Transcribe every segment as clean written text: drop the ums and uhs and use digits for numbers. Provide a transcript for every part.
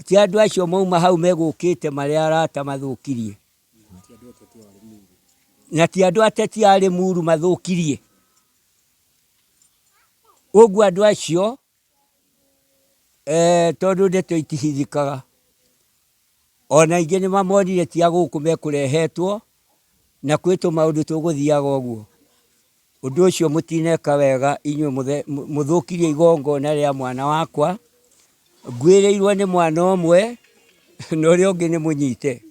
Ti andũ acio mauma hau megũkĩte marĩ arata mathũkirie. Na ti andũ ateti a Limuru mathũkirie. Ũguo andũ acio eh, tondũ ndeto itihithĩkaga ona ingĩ nĩ mamonire ti a gũkũ mekũrehetwo na kwĩ tũmaũndũ tũgũthiaga ũguo. Ũndũ ũcio mũtineka wega inyuĩ mũthũkirie igongona rĩa mwana wakwa, ngwĩrĩirwo nĩ mwana ũmwe na ũrĩa ũngĩ nĩ mũnyite.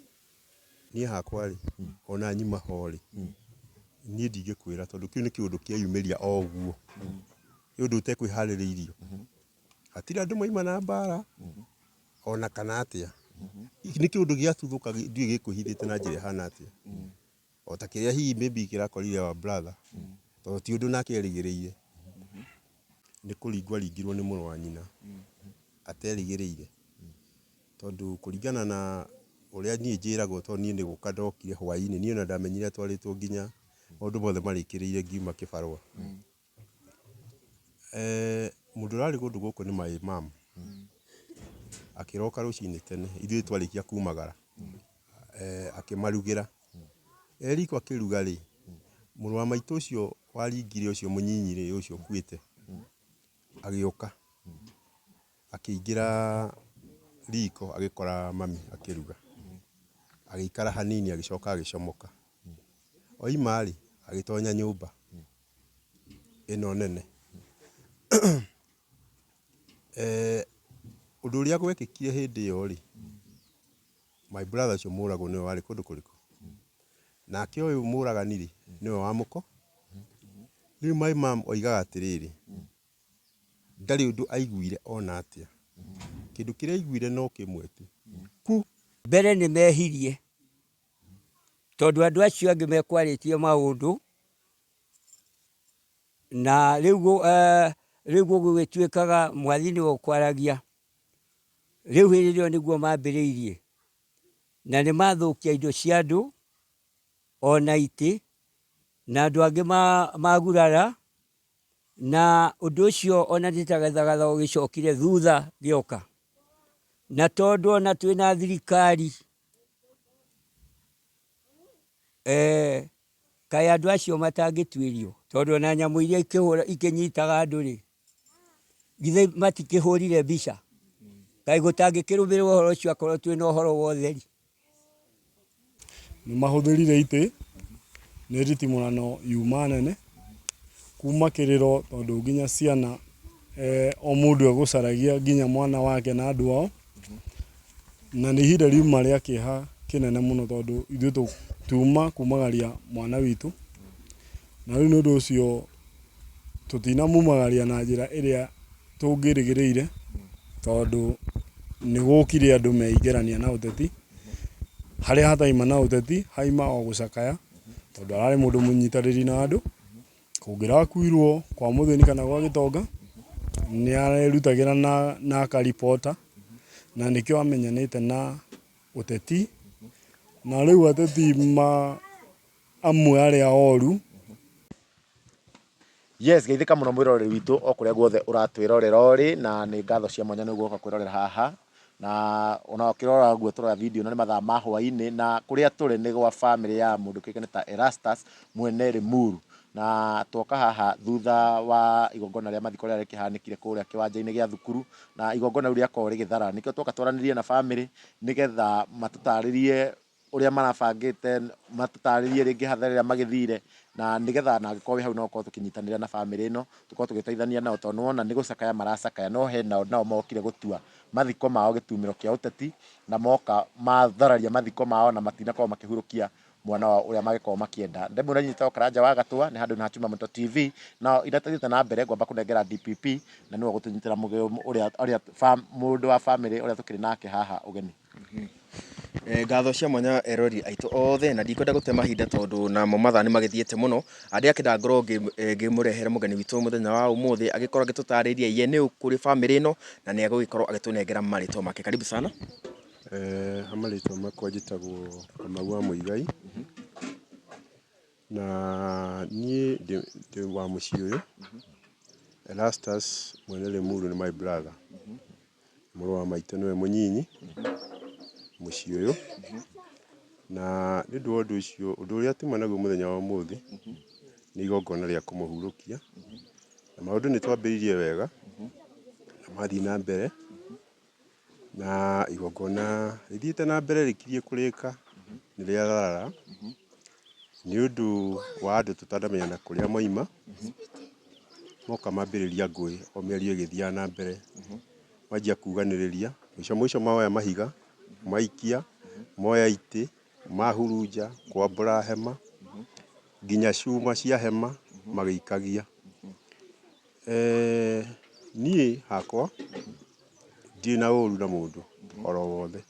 Niĩ hakwa rĩ, ona nyuma ho rĩ, niĩ ndingĩkwĩra tondũ kĩu nĩ kĩũndũ kĩeyumĩria o ũguo. Nĩ ũndũ ũtekwĩharĩrĩirio. Hatirĩ andũ mauma na mbara ona kana atĩa. Nĩ kĩũndũ gĩatuthũka ndiũĩ gĩkwĩhithĩte na njĩra ĩhana atĩa. O ta kĩrĩa hihi maybe kĩrakorire our brother, tondũ ti ũndũ nake erĩgĩrĩire. Nĩ kũringwo aringirwo nĩ mũrũ wa nyina aterĩgĩrĩire. Tondũ kũringana na ũrĩa niĩ njĩragwo tondũ niĩ nĩ gũka ndokire hwainĩ, niĩ ona ndamenyire atwarĩtwo nginya maũndũ mothe marĩkĩrĩire ngiuma kĩbarũa. Mũndũ ũrarĩ kũndũ gũkũ nĩ my mum, akĩroka rũcinĩ tene ithuĩ twarĩkia kumagara, akĩmarugĩra. E riko akĩruga rĩ, mũrũ wa maitũ ũcio waringire ũcio mũnyinyi rĩ, ũcio ũkuĩte, agĩũka, akĩingĩra riko agĩkora mami akĩruga. Agĩikara hanini agĩcoka agĩcomoka. Oima rĩ, agĩtonya nyũmba ĩno nene. Ũndũ ũrĩa gwekĩkire hĩndĩ ĩyo rĩ, my brother ũcio mũragwo nĩwe warĩ kũndũ kũrĩkũ? Nake ũyũ mũragani rĩ, nĩwe wamũko. Rĩu my mum oigaga atĩrĩrĩ, ndarĩ ũndũ aiguire ona atĩa. Kĩndũ kĩrĩa aiguire no kĩmwe tu, ku. Mbere nĩ mehirie tondũ andũ acio angĩ mekwarĩtie maũndũ na rĩu rĩu gũgĩtuĩkaga mwathi nĩwe ũkwaragia. Rĩu hĩndĩ ĩyo nĩguo mambĩrĩirie na nĩ mathũkia indo cia andũ ona itĩ na andũ angĩ magurara na ũndũ ũcio ona nĩ ta gathagatha ũgĩcokire thutha gĩoka. Na tondũ ona twĩna thirikari Kaĩ andũ acio matangĩtuĩrio? Tondũ ona nyamũ iria ikĩnyitaga andũ rĩ, githĩ matikĩhũrire mbica? Kaĩ gũtangĩkĩrũmĩrĩrwo ũhoro ũcio akorwo twĩna ũhoro wa ũtheri? Nĩ mahũthĩrire itĩ, nĩ nditimũrano yuma nene, kuma kĩrĩro tondũ nginya ciana o mũndũ egũcaragia nginya mwana wake na andũ ao. Na nĩ ihinda riuma rĩa kĩeha kĩnene mũno tondũ ithuĩ tuma kumagaria mwana witũ, na rĩu nĩ ũndũ ũcio tũtinamumagaria na njĩra ĩrĩa tũngĩrĩgĩrĩire, tondũ nĩ gũkire andũ meingĩrania na ũteti, harĩa hataima na ũteti haima o gũcakaya, tondũ ararĩ mũndũ mũnyitanĩri na andũ. Kũngĩrakuirwo kwa mũthĩni kana gwa gĩtonga, nĩ arerutagĩra na akaribota, na nĩkĩo amenyanĩte na ũteti, na rĩu ateti amwe arĩa oru. Yes, geithĩka mũno mwĩroreri witũ o kũrĩa guothe ũratwĩrorera ũrĩ, na nĩ ngatho cia mwanya nĩ guoka kwĩrorera haha. Na ona ũkĩrora ũguo tũroya video ĩno nĩ mathaa ma hwainĩ na kũrĩa tũrĩ nĩ gwa bamĩrĩ ya mũndũ kĩũĩkaine ta Erastus mwene Limuru. Na twoka haha thutha wa igongona rĩa mathiko rĩrĩa rĩkĩhanĩkire kũrĩa kĩwanja-inĩ gĩa thukuru na igongona rĩu rĩakorwo rĩgĩthara. Nĩkĩo twoka twaranĩrie na bamĩrĩ nĩgetha matũtarĩrie ũrĩa marabangĩte, matũtarĩrie rĩngĩ hathara ĩrĩa magĩthire, na nĩgetha ona angĩkorwo wĩ hau no ũkorwo tũkĩnyitanĩra na bamĩrĩ ĩno, tũkorwo tũgĩteithania nao tondũ nĩwona nĩ gũcakaya maracakaya, no hena o nao mokire gũtua mathiko mao gĩtumĩro kĩa ũteti, na moka mathararia mathiko mao na matinakorwo makĩhurũkia mwana wao ũrĩa mangĩkorwo makĩenda. Ndĩmwĩre nyitagwo Karanja wa Gatũa, nĩ handũ na Chuma Moto TV, na iria tũthiĩte na mbere ngwamba kũnengera DPP, na nĩwe ũgũtũnyitĩra ũrĩa mũndũ wa bamĩrĩ ũrĩa tũkĩrĩ nake haha ũgeni. Ngatho cia mwanya eroreri aitũ othe na ndikwenda gũte mahinda tondũ namo mathaa nĩ magĩthiĩte mũno. Ndĩrakĩenda ngorwo ngĩmũrehera mũgeni witũ mũthenya wa ũmũthĩ agĩkorwo agĩtũtarĩria ye nĩ ũ kũrĩ bamĩrĩ ĩno na nĩ egũgĩkorwo agĩtũnengera marĩtwa make. Karibu sana. Ha marĩtwa makwa njĩtagwo Kamau wa Mũigai, na niĩ ndĩ wa mũciĩ ũyũ. Erastus mwene Limuru nĩ my brother, mũrũ wa maitũ nĩwe mũnyinyi mũciĩ ũyũ. Na nĩ ũndũ wa ũndũ ũcio, ũndũ ũrĩa tuma naguo mũthenya wa ũmũthĩ nĩ igongona rĩa kũmũhurũkia. Na maũndũ nĩ twambĩrĩirie wega na mathiĩ na mbere, na igongona rĩthiĩte na mbere rĩkirie kũrĩka nĩ rĩatharara nĩ ũndũ wa andũ tũtanamenya na kũrĩa moima, moka mambĩrĩria ngũĩ o mĩario ĩgĩthiaga na mbere, manjia kuganĩrĩria, mũico mũico moya mahiga maikia, moya itĩ mahurunja, kwambũra hema, nginya cuma cia hema magĩikagia. Niĩ hakwa ndirĩ na ũru na mũndũ oro wothe,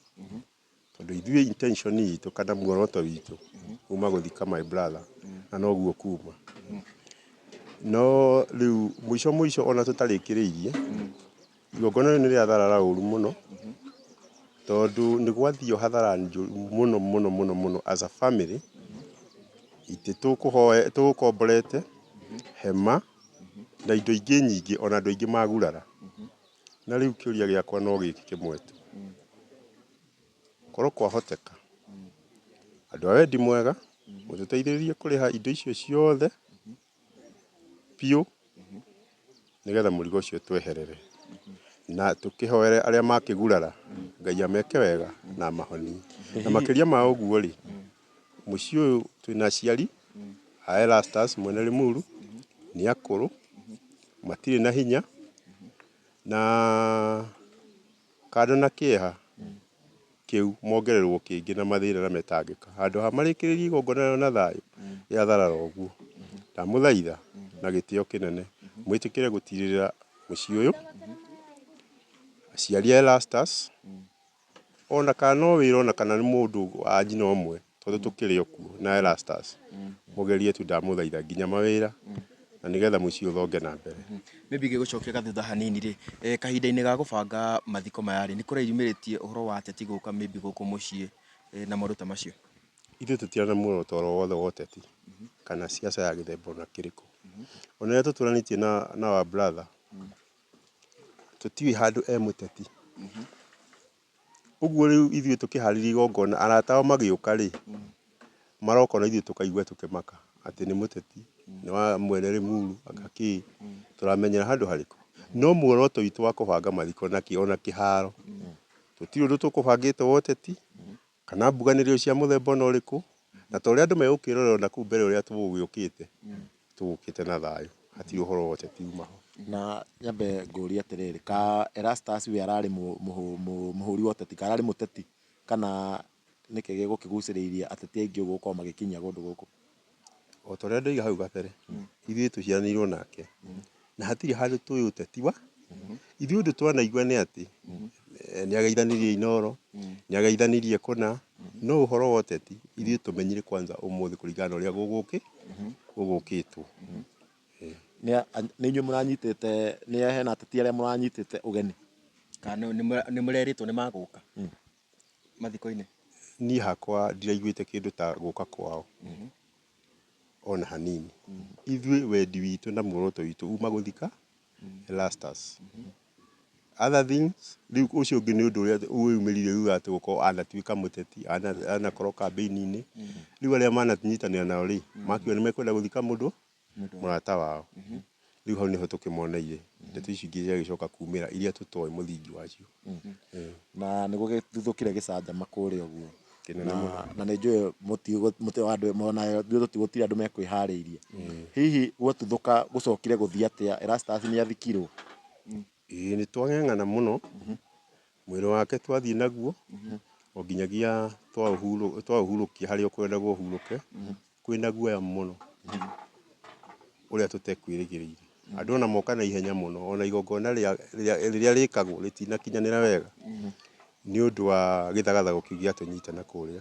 tondũ ithuĩ intention itũ kana muoroto witũ kuma gũthika my brother na noguo kuma. No rĩu mũico mũico ona tũtarĩkĩrĩirie, igongona rĩu nĩ rĩatharara ũru mũno, tondũ nĩ gwathio hathara njũru mũno mũno mũno mũno as a family, itĩ tũgũkomborete, hema na indo ingĩ nyingĩ ona andũ aingĩ magurara. Na rĩu kĩũria gĩakwa no gĩkĩ kĩmwe tu, korwo kwahoteka andũ a wendi mwega mũtũteithĩrĩrie kũrĩha indo icio ciothe biũ nĩgetha mũrigo ũcio tweherere, na tũkĩhoere arĩa makĩgurara Ngai ameke wega na amahonie. Na makĩria ma ũguo rĩ, mũciĩ ũyũ twĩna aciari a Erastus mwene Limuru, nĩ akũrũ, matirĩ na hinya, na kando na kĩeha kĩu mongererwo kĩngĩ na mathĩna na metangĩka. Handũ ha marĩkĩrĩrie igongona rĩao na thayũ, rĩatharara ũguo. Ndamũthaitha na gĩtĩo kĩnene mwĩtĩkĩre gũtirĩrĩra mũciĩ ũyũ, aciari a Erastus, ona kana no wĩra ona kana nĩ mũndũ wa nyina ũmwe tondũ tũkĩrĩ o kuo na Erastus, mũgerie tu ndamũthaitha nginya mawĩra na nĩgetha mũciĩ ũthonge na mbere. Maybe ngĩgũcokia gathutha hanini rĩ, kahinda-inĩ ga gũbanga mathiko maya rĩ, nĩ kũreyumĩrĩtie ũhoro wa ateti gũka maybe gũkũ mũciĩ na maũndũ ta macio? Ithuĩ tũtirĩ na muoroto oro wothe wa ũteti kana siasa ya gĩthemba ona kĩrĩkũ. Ona ũrĩa tũtũranĩtie na our brother, tũtiũĩ handũ e mũteti. Ũguo rĩu ithuĩ tũkĩharĩria igongona arata ao magĩũka rĩ, maroka ona ithuĩ tũkaigua tũkĩmaka atĩ nĩ mũteti, nĩ wa mwene Limuru, anga kĩ, tũramenyera handũ harĩkũ. No muoroto witũ wa kũbanga mathiko na kĩ ona kĩharo, tũtirĩ ũndũ tũkũbangĩte wa ũteti, kana mbuganĩrio cia mũthemba ona ũrĩkũ, na ta ũrĩa andũ megũkĩrorera na kũu mbere ũrĩa tũgũgĩũkĩte, tũgũkĩte na thayũ, hatirĩ ũhoro wa ũteti uma ho. Na nyambe ngũrie atĩrĩrĩ, ka Erastus we ararĩ mũhũri wa ũteti, ka ararĩ mũteti kana nĩkĩ gĩgũkĩgucĩrĩirie ateti aingĩ ũguo gũkorwo magĩkinyia kũndũ gũkũ? O ta ũrĩa ndoiga hau gabere, ithuĩ tũciaranĩirwo nake na hatirĩ handũ tũĩ ũteti wa ithuĩ ũndũ twanaigua nĩ atĩ nĩ ageithanirie Inooro, nĩ ageithanirie kũna, no ũhoro wa ũteti ithuĩ tũmenyire kwanza ũmũthĩ kũringana na ũrĩa gũgũkĩtwo. Nĩ inyuĩ mũranyitĩte, nĩ hena ateti arĩa mũranyitĩte ũgeni? Kana nĩ mũrerĩtwo nĩ magũka mathiko-inĩ? Niĩ hakwa ndiraiguĩte kĩndũ ta gũka kwao ona hanini. Ithuĩ wendi witũ na muoroto witũ uma gũthika Erastus. Other things, rĩu ũcio ũngĩ nĩ ũndũ ũrĩa wĩyumĩririe rĩu atĩ gũkorwo anatuĩka mũteti, anakorwo kambĩini-inĩ. Rĩu arĩa mananyitanĩra nao rĩ, makiuga nĩ mekwenda gũthika mũndũ mũrata wao. Rĩu hau nĩho tũkĩmoneire ndeto ici ingĩ ciagĩcoka kumĩra iria tũtoĩ mũthingi wacio. Na nĩ gũgĩtuthũkire gĩcanjama kũrĩa ũguo. Kĩnene mũno. Na nĩ njũĩ ona ithuĩ gũtirĩ andũ mekwĩharĩirie. Hihi gwatuthũka gũcokire gũthiĩ atĩa? Erastus nĩ athikirwo? Ĩĩ nĩ twang'eng'ana mũno, mwĩrĩ wake twathiĩ naguo o nginyagia twaũhurũkia harĩa ũkwendagwo ũhurũke, kwĩna guoya mũno ũrĩa tũtekwĩrĩgĩrĩire. Andũ ona moka na ihenya mũno, ona igongona rĩrĩa rĩkagwo rĩtinakinyanĩra wega. Nĩ ũndũ wa gĩthagathago kĩu gĩatũnyita na kũrĩa.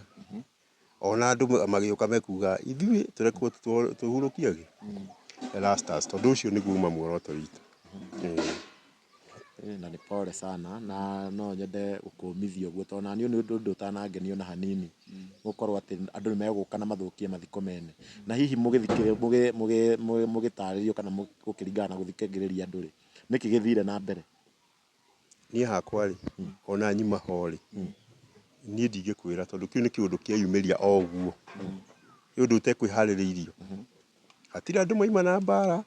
Ona andũ magĩũka mekuga ithuĩ tũrekwo tũhurũkie gĩ Erastus tondũ ũcio nĩguo uma muoroto witũ. Ĩĩ na nĩ pole sana na no nyende gũkũmithia ũguo tondũ naniĩ nĩ ũndũ ũtanangenia ona hanini gũkorwo atĩ andũ nĩ megũka na mathũkie mathiko mene. Na hihi mũgĩtarĩrio kana gũkĩringana na gũthikagĩrĩria andũ rĩ, nĩkĩ gĩthire na mbere? Niĩ hakwa rĩ, ona nyuma ho rĩ, niĩ ndingĩkwĩra tondũ kĩu nĩ kĩũndũ kĩeyumĩria o ũguo. Nĩ ũndũ ũtekwĩharĩrĩirio. Hatirĩ andũ mauma na mbara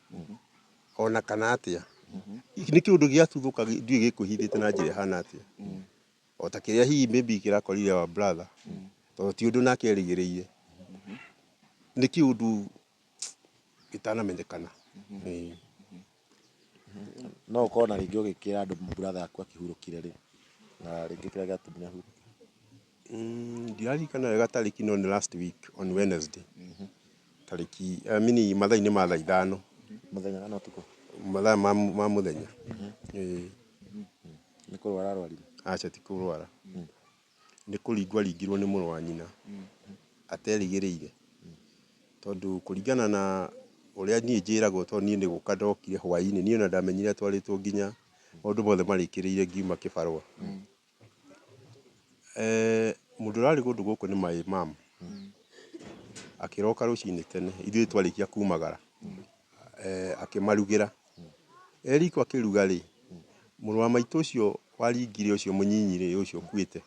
ona kana atĩa. Nĩ kĩũndũ gĩatuthũka ndiũĩ gĩkwĩhithĩte na njĩra ĩhana atĩa. O ta kĩrĩa hihi maybe kĩrakorire our brother, tondũ ti ũndũ nake erĩgĩrĩire. Nĩ kĩũndũ gĩtanamenyekana. Ĩĩ. No ũkorwo na rĩngĩ ũgĩkĩra andũ brother yaku akĩhurũkire rĩ, na rĩngĩ kĩrĩa gĩatũmire ahurũke. Ndiraririkana wega tarĩki no nĩ last week on Wednesday. Tarĩki, I mean mathaa-inĩ ma thaa ithano. Mũthenya kana ũtukũ? Mathaa ma mũthenya. Ĩĩ. Nĩ kũrwara arwarire? Aca ti kũrwara. Nĩ kũringwo aringirwo nĩ mũrũ wa nyina aterĩgĩrĩire. Tondũ kũringana na ũrĩa niĩ njĩragwo tondũ niĩ nĩ gũka ndokire hwainĩ, niĩ ona ndamenyire atwarĩtwo nginya maũndũ mothe marĩkĩrĩire ngiuma kĩbarũa. Mũndũ ũrarĩ kũndũ gũkũ nĩ my mum, akĩroka rũcinĩ tene ithuĩ twarĩkia kumagara, akĩmarugĩra. E riko akĩruga rĩ, mũrũ wa maitũ ũcio waringire ũcio mũnyinyi rĩ, ũcio ũkuĩte,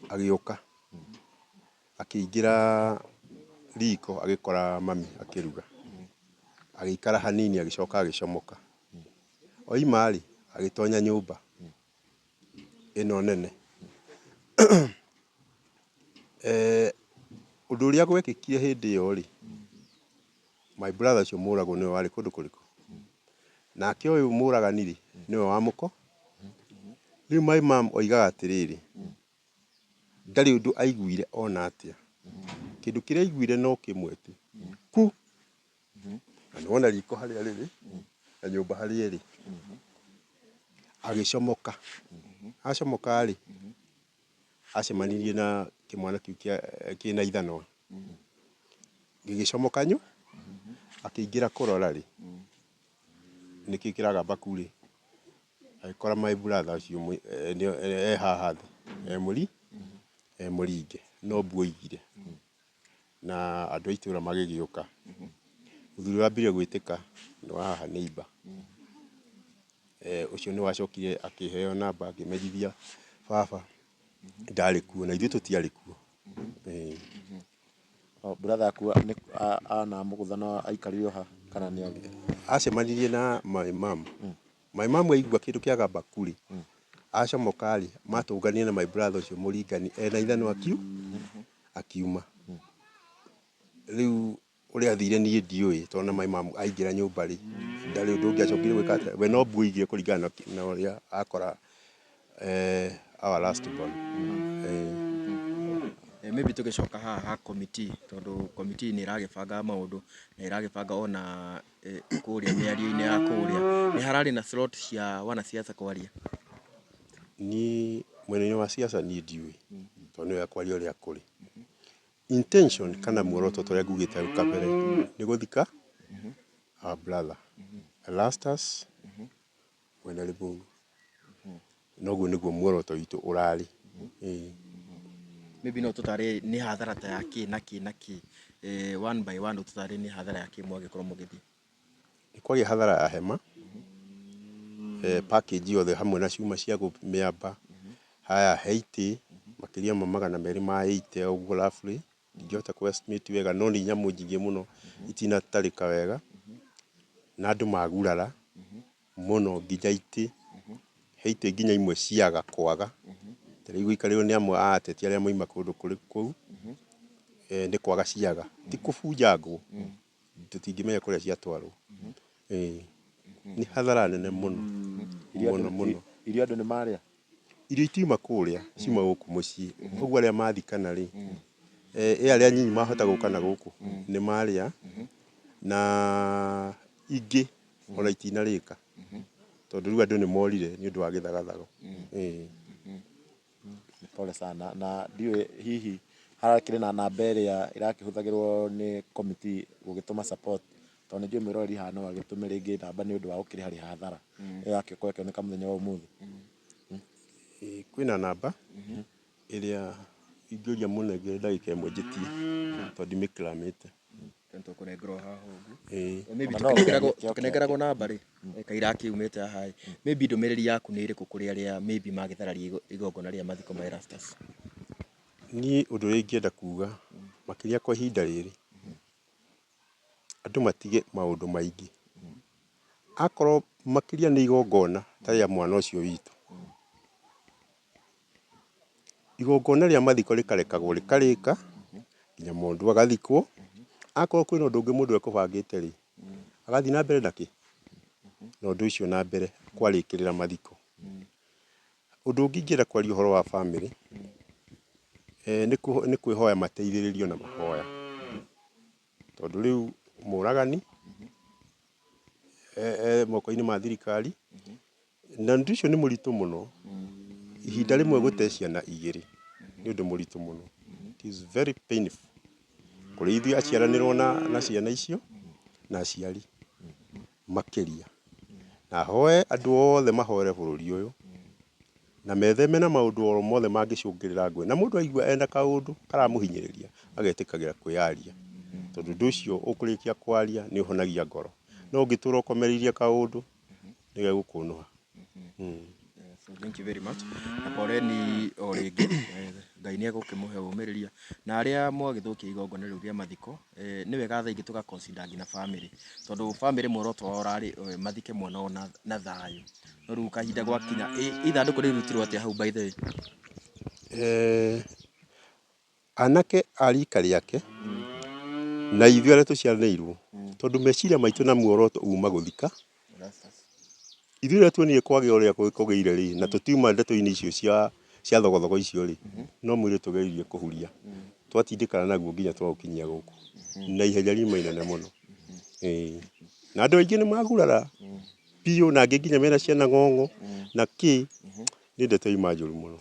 agĩũka akĩingĩra riko agĩkora mami akĩruga. Agĩikara hanini agĩcoka agĩcomoka. Oima rĩ, agĩtonya nyũmba ĩno nene. Ũndũ ũrĩa gwekĩkire hĩndĩ ĩyo rĩ, my brother ũcio mũragwo nĩwe warĩ kũndũ kũrĩkũ? Nake ũyũ mũragani rĩ, nĩwe wamũko. Rĩu my mum oigaga atĩrĩrĩ, ndarĩ ũndũ aiguire ona atĩa. Kĩndũ kĩrĩa aiguire no kĩmwe tu, ku! Na nĩ wona riko harĩa rĩrĩ, na nyũmba harĩa ĩrĩ. Agĩcomoka. Acomoka rĩ, acemanirie na kĩmwana kĩu kĩna ithanwa. Gĩgĩcomoka nyũ, akĩingĩra kũrora rĩ, nĩkĩ kĩragamba ku rĩ, agĩkora my brother ũcio e haha thĩ, e mũringe, no mbu oigire. Na andũ a itũra magĩgĩũka. Mũthuri ũrĩa wambire gwĩtĩka nĩ wa haha neighbour. Ũcio nĩ wacokire akĩheo namba akĩmenyithia baba ndarĩ kuo na ithuĩ tũtiarĩ kuo. Ĩĩ. Brother aku anamũgũtha na aikarire o ha kana nĩ athire? Acemanirie na my mum. My mum aigua kĩndũ kĩagamba ku-rĩ, acomoka-rĩ, matũnganire na my brother ũcio mũringani ena ithanwa akiuma. Rĩu ũrĩa athire niĩ ndiũĩ tondũ na my mum aingĩra nyũmba rĩ, ndarĩ ũndũ ũngĩ acokire gwĩka atĩa, we no mbu aigire kũringana na ũrĩa akora our last born. Maybe tũgĩcoka haha ha committee tondũ committee nĩ ĩragĩbanga maũndũ na ĩragĩbanga ona kũrĩa mĩario-inĩ ya kũrĩa, nĩ hararĩ na slot cia wanasiasa kwaria? Niĩ mwena-inĩ wa siasa niĩ ndiũĩ tondũ nĩ wega kwaria ũrĩa kũrĩ. Intention kana muoroto ta ũrĩa ngugĩte hau kabere nĩ gũthika our brother Erastus Mwene Rĩmũru. Na ũguo nĩguo muoroto witũ ũrarĩ. Ĩĩ. Maybe no ũtũtarĩrie nĩ hathara ta ya kĩ na kĩ na kĩ, one by one ũtũtarĩrie nĩ hathara ya kĩ mwagĩkorwo mũgĩthiĩ. Nĩ kwagĩa hathara ya hema, package yothe hamwe na cuma cia kũmĩamba, haya he itĩ makĩria ma 280 ũguo roughly, ndingĩhota kũ estimate wega no nĩ nyamũ nyingĩ mũno itinatarĩka wega, na andũ magurara mũno nginya itĩ, he itĩ nginya imwe ciaga kwaga, ta rĩu igũikarĩrwo nĩ amwe a ateti arĩa mauma kũndũ kũrĩ kũu, nĩ kwaga ciaga, ti kũbunjangwo. Tũtingĩmenya kũrĩa ciatwarwo. Ĩĩ. Nĩ hathara nene mũno mũno mũno. Irio andũ nĩ marĩa? Irio itiuma kũrĩa, ciuma gũkũ mũciĩ. Ũguo arĩa mathikana rĩ, ĩ arĩa anyinyi mahota gũka na gũkũ, nĩ marĩa, na ingĩ ona itinarĩka, tondũ rĩu andũ nĩ morire nĩ ũndũ wa gĩthagathago. Ĩĩ. Pole sana na ndiũĩ hihi harakĩrĩ na namba ĩrĩa ĩrakĩhũthagĩrwo nĩ committee gũgĩtũma support tondũ nĩ njũĩ mwĩroreri haha no agĩtũme rĩngĩ namba nĩ ũndũ wa gũkĩrĩha hathara ĩyo yakĩkorwo ĩkĩoneka mũthenya wa ũmũthĩ. Ĩĩ kwĩna namba ĩrĩa ingĩũria mũnengere ndagĩka ĩmwe njĩtie tondũ ndimĩclamĩte. Tũkũnengerwo haha ũguo. Ĩĩ. Maybe Ona no tũkĩnengeragwo ũkĩarie kĩo tũkĩnengeragwo namba rĩ, kaira akiumĩte haha ĩ, maybe ndũmĩrĩri yaku nĩ ĩrĩkũ kũrĩ arĩa maybe magĩthararia igongona rĩa mathiko ma Erastus? Niĩ ũndũ ũrĩa ingĩenda kuga makĩria kwa ihinda rĩrĩ, andũ matige maũndũ maingĩ. Akorwo makĩria nĩ igongona ta rĩa mwana ũcio witũ, igongona rĩa mathiko rĩkarekagwo rĩkarĩka nginya mũndũ agathikwo. Akorwo kwĩna ũndũ ũngĩ mũndũ ekũbangĩte rĩ, agathiĩ na mbere na kĩ? Na ũndũ ũcio na mbere kwarĩkĩrĩra mathiko. Ũndũ ũngĩ ingĩenda kwaria ũhoro wa bamĩrĩ, nĩ kwĩhoya mateithĩrĩrio na mahoya. Tondũ rĩu mũragani e moko-inĩ ma thirikari, na ũndũ ũcio nĩ mũritũ mũno. Ihinda rĩmwe gũte ciana igĩrĩ nĩ ũndũ mũritũ mũno. It is very painful kũrĩ ithuĩ aciaranĩrwo na ciana icio na aciari makĩria. Na hoe andũ othe mahoere bũrũri ũyũ na metheme na maũndũ oro mothe mangĩcũngĩrĩra ngũĩ. Na mũndũ aigua ena kaũndũ karamũhinyĩrĩria agetĩkagĩra kwĩyaria tondũ ũndũ ũcio ũkũrĩkia kwaria nĩ ũhonagia ngoro. No ũngĩtũra ũkomereirie kaũndũ nĩ gegũkũnũha. So thank you very much. Na poleni o rĩngĩ, Ngai nĩ egũkĩmũhe ũmĩrĩria. Na arĩa mwagĩthũkia igongona rĩu rĩa mathiko, nĩ wega thaa ingĩ tũga consider nginya family. Tondũ family muoroto wao ũrarĩ mathike mwana wao na thayũ. No rĩu kahinda gwakinya, ithandũkũ rĩrutirwo atĩa hau by the way? Anake a rika rĩake na ithuĩ arĩa tũciaranĩirwo, tondũ meciria maitũ na muoroto uma gũthika, ithuĩ rĩrĩa tuonire kwagĩa ũrĩa kũgĩire rĩ, na tũtiuma ndeto-inĩ icio cia thogothogo icio rĩ, no mwĩrĩ tũgeririe kũhuria, twatindĩkana naguo nginya twaũkinyia gũkũ, na ihenya riuma inene mũno. Ĩĩ. Na andũ aingĩ nĩ magurara biũ na angĩ nginya mena ciana ng'ong'o na kĩ, nĩ ndeto ima njũru mũno.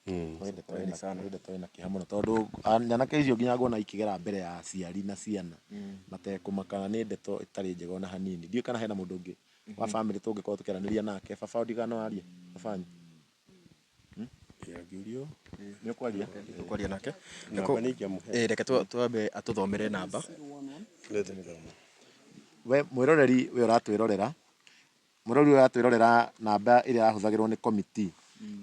Nĩ ndeto ĩna nĩ ndeto ĩna kĩeha mũno tondũ nyanake icio nginya nguona ikĩgera mbere ya aciari na ciana matekũmaka na nĩ ndeto ĩtarĩ njega ona hanini. Ndiũĩ kana hena mũndũ ũngĩ wa famĩlĩ tũngĩkorwo tũkĩaranĩria nake. Baba ndiũĩ kana no arie baba wanyu. Angĩũrio Nĩ ũkwaria? Tũkwaria nake. Namba nĩ ingĩamũhe. Reke twambe atũthomere namba. We mwĩroreri we ũratwĩrorera, mwĩroreri ũyũ ũratwĩrorera namba ĩrĩa yahũthagĩrwo nĩ committee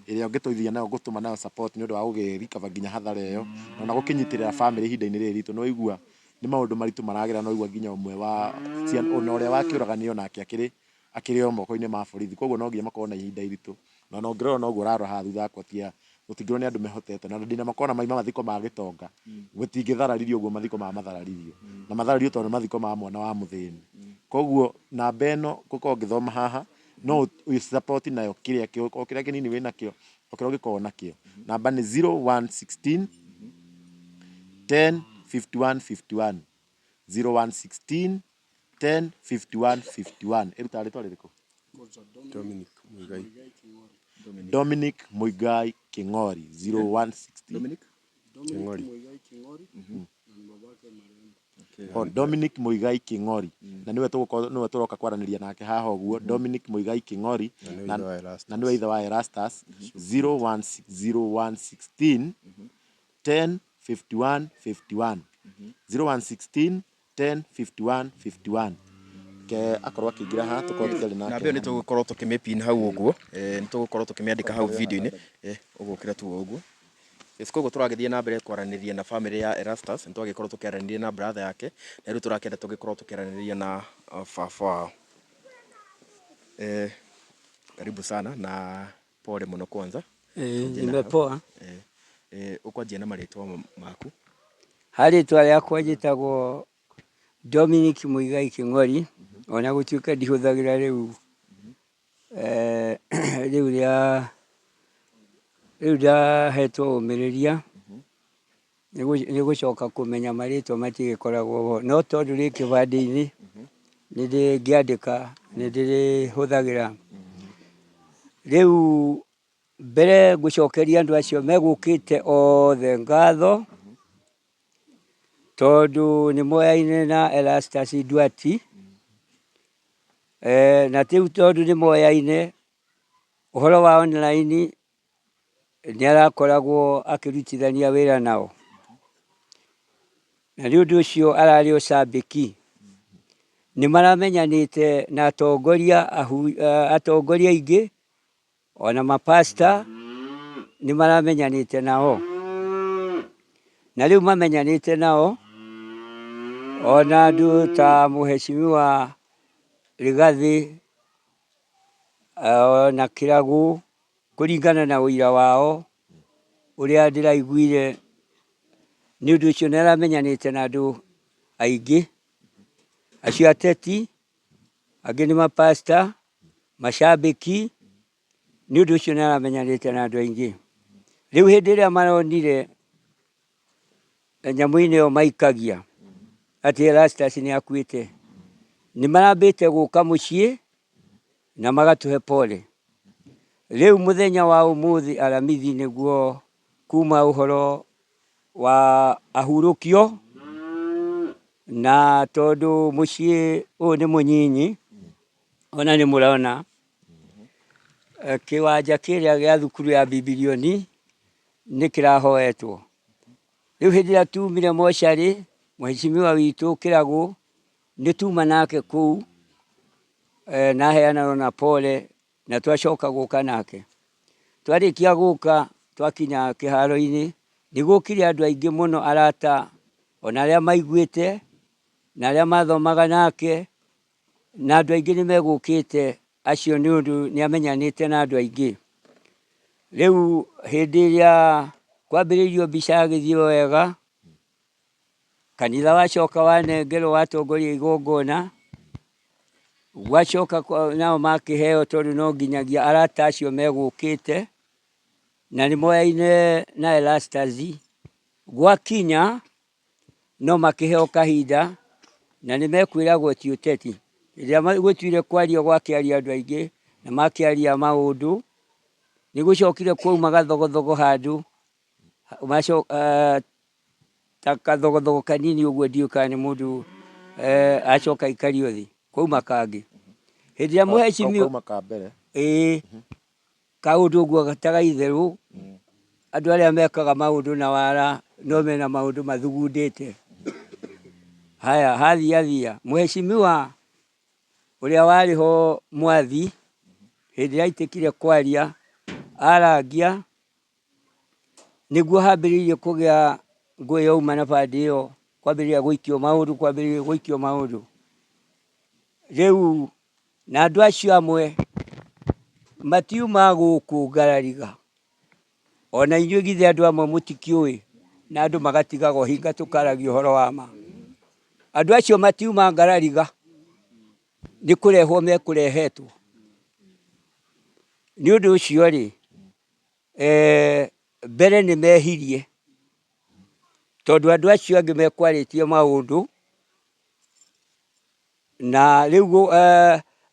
ĩrĩa ũngĩtũithia nayo gũtũma nayo support nĩ ũndũ wa gũgĩ recover nginya hathara ĩyo na ona gũkĩnyitĩrĩra famĩlĩ ihinda-inĩ rĩrĩ ritũ. Nĩ waigua nĩ maũndũ maritũ maragera na waigua nginya ũmwe wa ciana ona ũrĩa wakĩũraganire onake akĩrĩ akĩrĩ o moko-inĩ ma borithi. Koguo no nginya makorwo na ihinda iritũ. Na ona ũngĩrora noguo ũrarora haha thutha wakwa ti gũtingĩrwo nĩ andũ mehotete. Na ndĩna ma kona maima mathiko ma gĩtonga gũtingĩthararirio ũguo mathiko maya mathararirio. Na mathararirio tondũ nĩ mathiko ma mwana wa mũthĩni. Koguo namba ĩno ngũkorwo ngĩthoma haha no ũ support nayo kĩrĩa o kĩrĩa kĩnini wĩnakĩo o kĩrĩa ũngĩkorwo nakĩo. Namba nĩ 0116 10 51 51 0116 10 51 51. Ĩrutaga rĩtwa rĩrĩkũ? Dominic Muigai. Dominic Muigai King'ori 0116 Dominic? King'ori. Oh, Dominic Muigai King'ori na niwe tũgũkorwo niwe tũroka kwaranĩria nake haha ũguo Dominic Muigai King'ori Na nĩwe na ithe wa Erastus. na niwe ithe wa Erastus 0116 10 51 51 0116 10 51 51 ke akorwo akĩingĩra haha tũkorwo tũkĩaria Namba nake ĩyo nĩ tũgũkorwo tũkĩmĩpin hau ũguo, nĩ tũgũkorwo tũkĩmĩandĩka hau video-inĩ, ũgũkĩra tu o ũguo. Yes, koguo tũragĩthiĩ na mbere kwaranĩria na famĩlĩ ya Erastus, nĩ twagĩkorwo tũkĩaranĩria na brother yake, na rĩu tũrakĩenda tũgĩkorwo tũkĩaranĩria na baba wao. Karibu sana na pole mũno kwanza. Nimepoa. Ũkwanjia na marĩtwa maku. Ha rĩtwa rĩakwa njĩtagwo Dominic Muigai King'ori, ona gũtuĩka ndihũthagĩra rĩu rĩu rĩa rĩu ndahetwo ũmĩrĩria nĩ gũcoka kũmenya marĩtwa matigĩkoragwo ho, no tondũ rĩ kĩbandĩ-inĩ nĩ ngĩandĩka nĩ ndĩrĩhũthagĩra. Rĩu Mbere ngũcokeria andũ acio megũkĩte othe ngatho, tondũ nĩ moyaine na Erastus Nduati, na rĩu tondũ nĩ moyaine, ũhoro wa online nĩ arakoragwo akĩrutithania wĩra nao. Na nĩ ũndũ ũcio ararĩ o cambĩki. Nĩ maramenyanĩte na atongoria atongoria aingĩ ona mapasta nĩ maramenyanĩte nao. Na rĩu mamenyanĩte nao, ona andũ ta mũheshimiwa Rigathĩ ona Kĩragũ, kũringana na ũira wao ũrĩa ndĩraiguire, nĩ ũndũ ũcio nĩ aramenyanĩte na andũ aingĩ, acio ateti, angĩ nĩ mapasta, macambĩki, nĩ ũndũ ũcio nĩ aramenyanĩte na andũ aingĩ. Rĩu hĩndĩ ĩrĩa maronire nyamũ-inĩ ĩyo maikagia atĩ Erastus nĩ akuĩte, nĩ marambĩte gũka mũciĩ na magatũhe pole. Rĩu mũthenya wa ũmũthĩ Aramithi nĩguo kuma ũhoro wa ahurũkio, na tondũ mũciĩ ũyũ nĩ mũnyinyi, ona nĩ mũrona kĩwanja kĩrĩa gĩa thukuru ya Bibilioni nĩ kĩrahoetwo. Rĩu hĩndĩ ĩrĩa tumire mocarĩ, mũheshimiwa witũ Kĩragũ, nĩ tuma nake kũu na aheana ona pole na twacoka gũka nake. Twarĩkia gũka twakinya kĩharo-inĩ, nĩ gũkire andũ aingĩ mũno arata ona arĩa maiguĩte na arĩa mathomaga nake, na andũ aingĩ nĩ megũkĩte acio nĩ ũndũ nĩ amenyanĩte na andũ aingĩ. Rĩu hĩndĩ ĩrĩa kwambĩrĩirio mbica yagĩthiĩ wega, kanitha wacoka wanengerwo watongoria igongona, gwacoka nao makĩheo tondũ no nginyagia arata acio megũkĩte, na nĩ moyaine na Erastus, gwakinya no makĩheo kahinda na nĩ mekwĩragwo ti ũteti. Rĩrĩa gũtuire kwario gwakĩario andũ aingĩ na makĩaria maũndũ, nĩ gũcokire kwauma gathogothogo handũ, ta kathogothogo kanini ũguo ndiũĩ kana nĩ mũndũ acoka aikario thĩ, kwauma kangĩ. Hĩndĩ ĩrĩa mũhecimiwa. Kauma ka mbere. Ĩĩ. Kaũndũ ũguo ta ga itherũ, andũ arĩa mekaga maũndũ na wara no mena maũndũ mathugundĩte. Haya hathiathia, mũhecimiwa ũrĩa warĩ ho Mwathi, hĩndĩ ĩrĩa aitĩkire kwaria, arangia, nĩguo hambĩrĩirie kũgĩa ngũĩ yauma na bandi ĩyo, kwambĩrĩria gũikio maũndũ, kwambĩrĩria gũikio maũndũ. Rĩu na andũ acio amwe matiuma gũkũ Ngarariga, ona inyuĩ githĩ andũ amwe mũtikĩũĩ, na andũ magatigaga ũhinga tũkaragia ũhoro wa ma. Andũ acio matiuma Ngarariga, nĩ kũrehwo mekũrehetwo. Nĩ ũndũ ũcio rĩ, mbere nĩ mehirie, tondũ andũ acio angĩ mekwarĩtie maũndũ, Na rĩu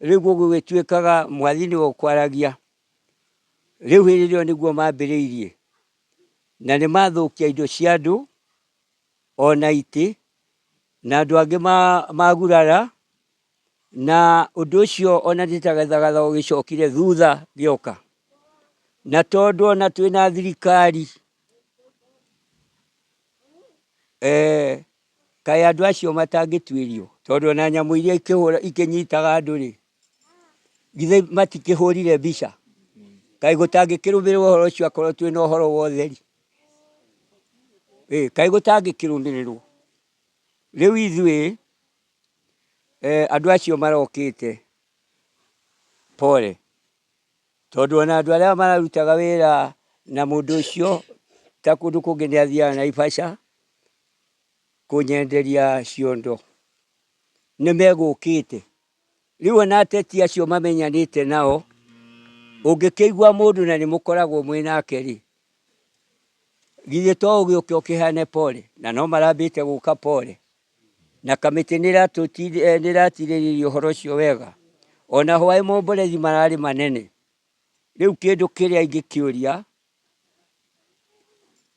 rĩu gũgĩtuĩkaga mwathi nĩwe ũkwaragia. Rĩu hĩndĩ ĩyo nĩguo mambĩrĩirie. Na nĩ mathũkia indo cia andũ, ona itĩ, na andũ angĩ magurara, na ũndũ ũcio ona nĩ ta gathagatha ũgĩcokire thutha gĩoka. Na tondũ ona twĩna thirikari, Kaĩ andũ acio matangĩtuĩrio? Tondũ ona nyamũ iria ikĩnyitaga andũ-rĩ, githĩ matikĩhũrire mbica? Kaĩ gũtangĩkĩrũmĩrĩrwo ũhoro ũcio akorwo twĩna ũhoro wa ũtheri? Kaĩ gũtangĩkĩrũmĩrĩrwo? Rĩu ithuĩ andũ acio marokĩte pole, tondũ ona andũ arĩa mararutaga wĩra na mũndũ ũcio ta kũndũ kũngĩ nĩ athiaga Naivasha, kũnyenderia ciondo, nĩ megũkĩte. Rĩu ona ateti acio mamenyanĩte nao, ũngĩkĩigua mũndũ na nĩ mũkoragwo mwĩ nake rĩ, githĩ to ũgĩũke ũkĩheane pole, na no marambĩte gũka pole. Na kamĩtĩ nĩ ĩratirĩrĩria ũhoro ũcio wega. Ona hwaĩ momborethi mararĩ manene. Rĩu kĩndũ kĩrĩa ingĩkĩũria,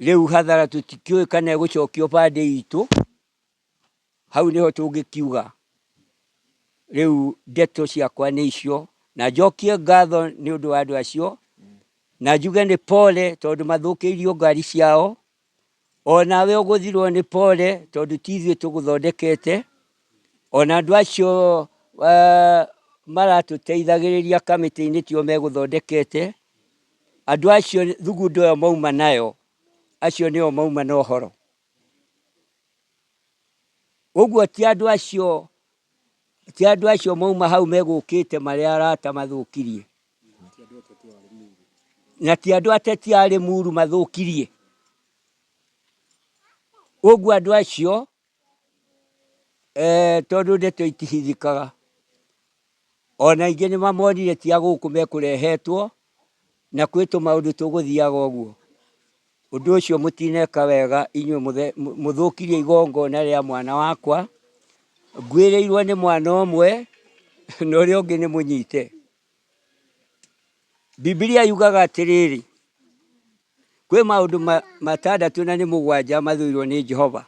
rĩu hathara tũtikĩũĩ kana ĩgũcokio bandĩ itũ, hau nĩho tũngĩkiuga. Rĩu ndeto ciakwa nĩ icio, na njokie ngatho nĩ ũndũ wa andũ acio, na njuge nĩ pole tondũ mathũkĩirio ngari ciao, onawe ũgũthirwo nĩ pole tondũ ti ithuĩ tũgũthondekete, ona andũ acio maratũteithagĩrĩria kamĩtĩ-inĩ tio megũthondekete, andũ acio thugundo ĩyo mauma nayo, acio nĩo mauma na ũhoro. Ũguo ti andũ acio, ti andũ acio mauma hau megũkĩte marĩ arata mathũkirie. Na ti andũ ateti a Limuru mathũkirie. Ũguo andũ acio tondũ ndeto itihithĩkaga, ona aingĩ nĩ mamonire ti a gũkũ mekũrehetwo, na kwĩ tũmaũndũ tũgũthiaga ũguo. Ũndũ ũcio mũtineka wega inyuĩ mũthũkirie igongona rĩa mwana wakwa, ngwĩrĩirwo nĩ mwana ũmwe na ũrĩa ũngĩ nĩ mũnyite. Bibilia yugaga atĩrĩrĩ, kwĩ maũndũ matandatũ na nĩ mũgwanja mathũirwo nĩ Jehova,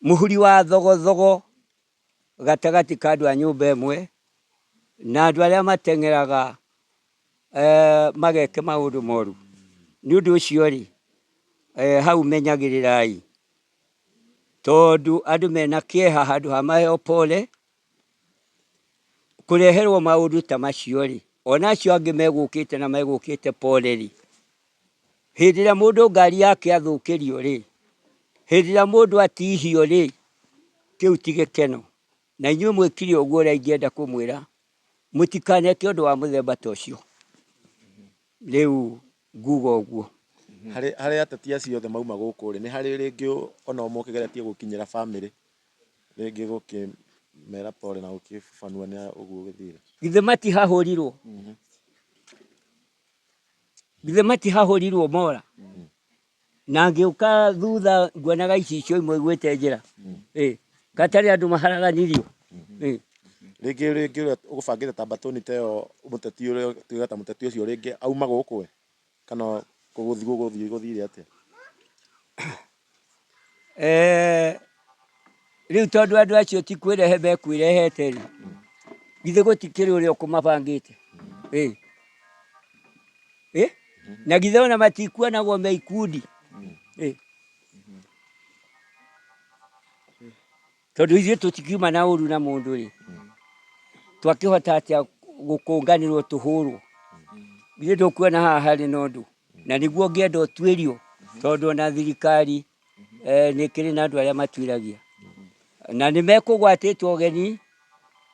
mũhuri wa thogothogo gatagatĩ ka andũ a nyũmba ĩmwe, na andũ arĩa mateng'eraga mageke maũndũ moru. Nĩ ũndũ ũcio-rĩ, hau menyagĩrĩrai, tondũ andũ mena kĩeha handũ ha maheo pole, kũreherwo maũndũ ta macio-rĩ, ona acio angĩ megũkĩte na megũkĩte pole-rĩ, hĩndĩ ĩrĩa mũndũ ngari yake athũkĩrio-rĩ, hĩndĩ ĩrĩa mũndũ atihio-rĩ, kĩu ti gĩkeno. Na inyuĩ mwĩkire ũguo ũrĩa ingĩenda kũmwĩra, mũtikaneke ũndũ wa mũthemba ta ũcio. Rĩu nguga ũguo. Harĩ harĩ ateti acio othe mauma gũkũ rĩ, nĩ harĩ rĩngĩ ona ũmwe ũkĩgeretie gũkinyĩra bamĩrĩ rĩngĩ gũkĩmera pole na gũkĩbanua nĩ ũguo gũthire? Githĩ matihahũrirwo? Githĩ matihahũrirwo mora? Na ngĩũka thutha nguonaga icicio imwe igwĩte njĩra. Ĩ, gatarĩ andũ maharaganirio. Ĩ. Rĩngĩ rĩngĩ ũrĩa ũgũbangĩte ta mbatũni ta ĩyo mũteti ũrĩa tuge ta mũteti ũcio rĩngĩ auma gũkũ ĩ, kana gũgũthiĩ gũgũthiĩ gũthire atĩa? Rĩu tondũ andũ acio ti kwĩrehe mekwĩrehete rĩ, githĩ gũtikĩrĩ ũrĩa ũkũmabangĩte? Ĩ. Ĩ? Na githĩ ona matikuonagwo me ikundi? Ĩ. Tondũ ithuĩ tũtikiuma na ũru na mũndũ rĩ, twakĩhota atĩa gũkũnganĩrwo tũhũrwo? Githĩ ndũkuona haha harĩ na ũndũ? Na nĩguo ũngĩenda ũtuĩrio, tondũ ona thirikari nĩ ĩkĩrĩ na andũ arĩa matuĩragia. Na nĩ mekũgwatĩtwo ũgeni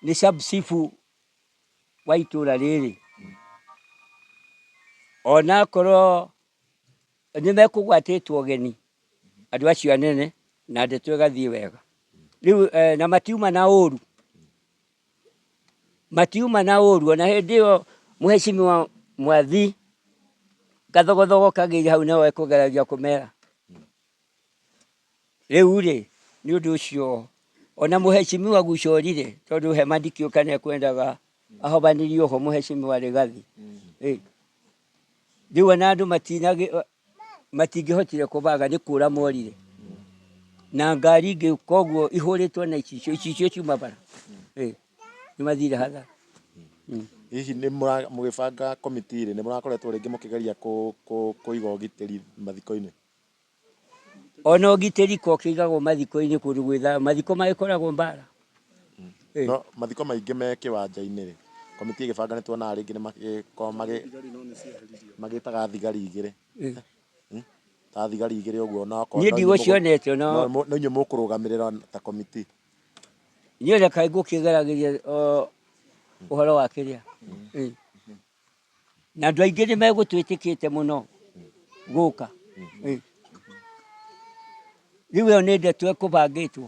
nĩ sub chief wa itũra rĩrĩ. Onakorwo nĩ mekũgwatĩtwo ũgeni andũ acio anene na ndeto ĩgathiĩ wega. Rĩu na matiuma na ũru, matiuma na ũru. Ona hĩndĩ ĩyo mheshimiwa Mwathi gathogothogo kagĩire hau nĩwe ekũgeragia kũmera. Rĩu rĩ, nĩ ũndũ ũcio ona mheshimiwa Guca orire tondũ hema ndikĩũĩ kana ekwendaga ahobanĩrio ho mheshimiwa Rigathi. Rĩu ona andũ matingĩhotire kũbanga nĩ kũra morire. Na ngari ingĩ koguo ihũrĩtwo na icicio, icicio ciuma bara. Nĩ mathire hathara. Hihi nĩ mũgĩbanga komiti rĩ, nĩ mũrakoretwo rĩngĩ mũkĩgeria kũiga ũgitĩri mathiko-inĩ? Ona ũgitĩri ko kĩigagwo mathiko-inĩ kũndũ gwĩ thayũ, mathiko magĩkoragwo mbara. No mathiko maingĩ me kĩwanja-inĩ rĩ, komiti ĩgĩbanga nĩ tuonaga rĩngĩ nĩ magĩkoragwo magĩtaga thigari igĩrĩ. Ta thigari igĩrĩ ũguo na okorwo Niĩ ndigũcionete ona no inyuĩ mũkũrũgamĩrĩra ta komiti. Niĩ reke ngũkĩgeragĩria ũhoro wa kĩrĩa. Na andũ aingĩ nĩ megũtwĩtĩkĩte mũno gũka. Rĩu ĩyo nĩ ndeto ĩkũbangĩtwo.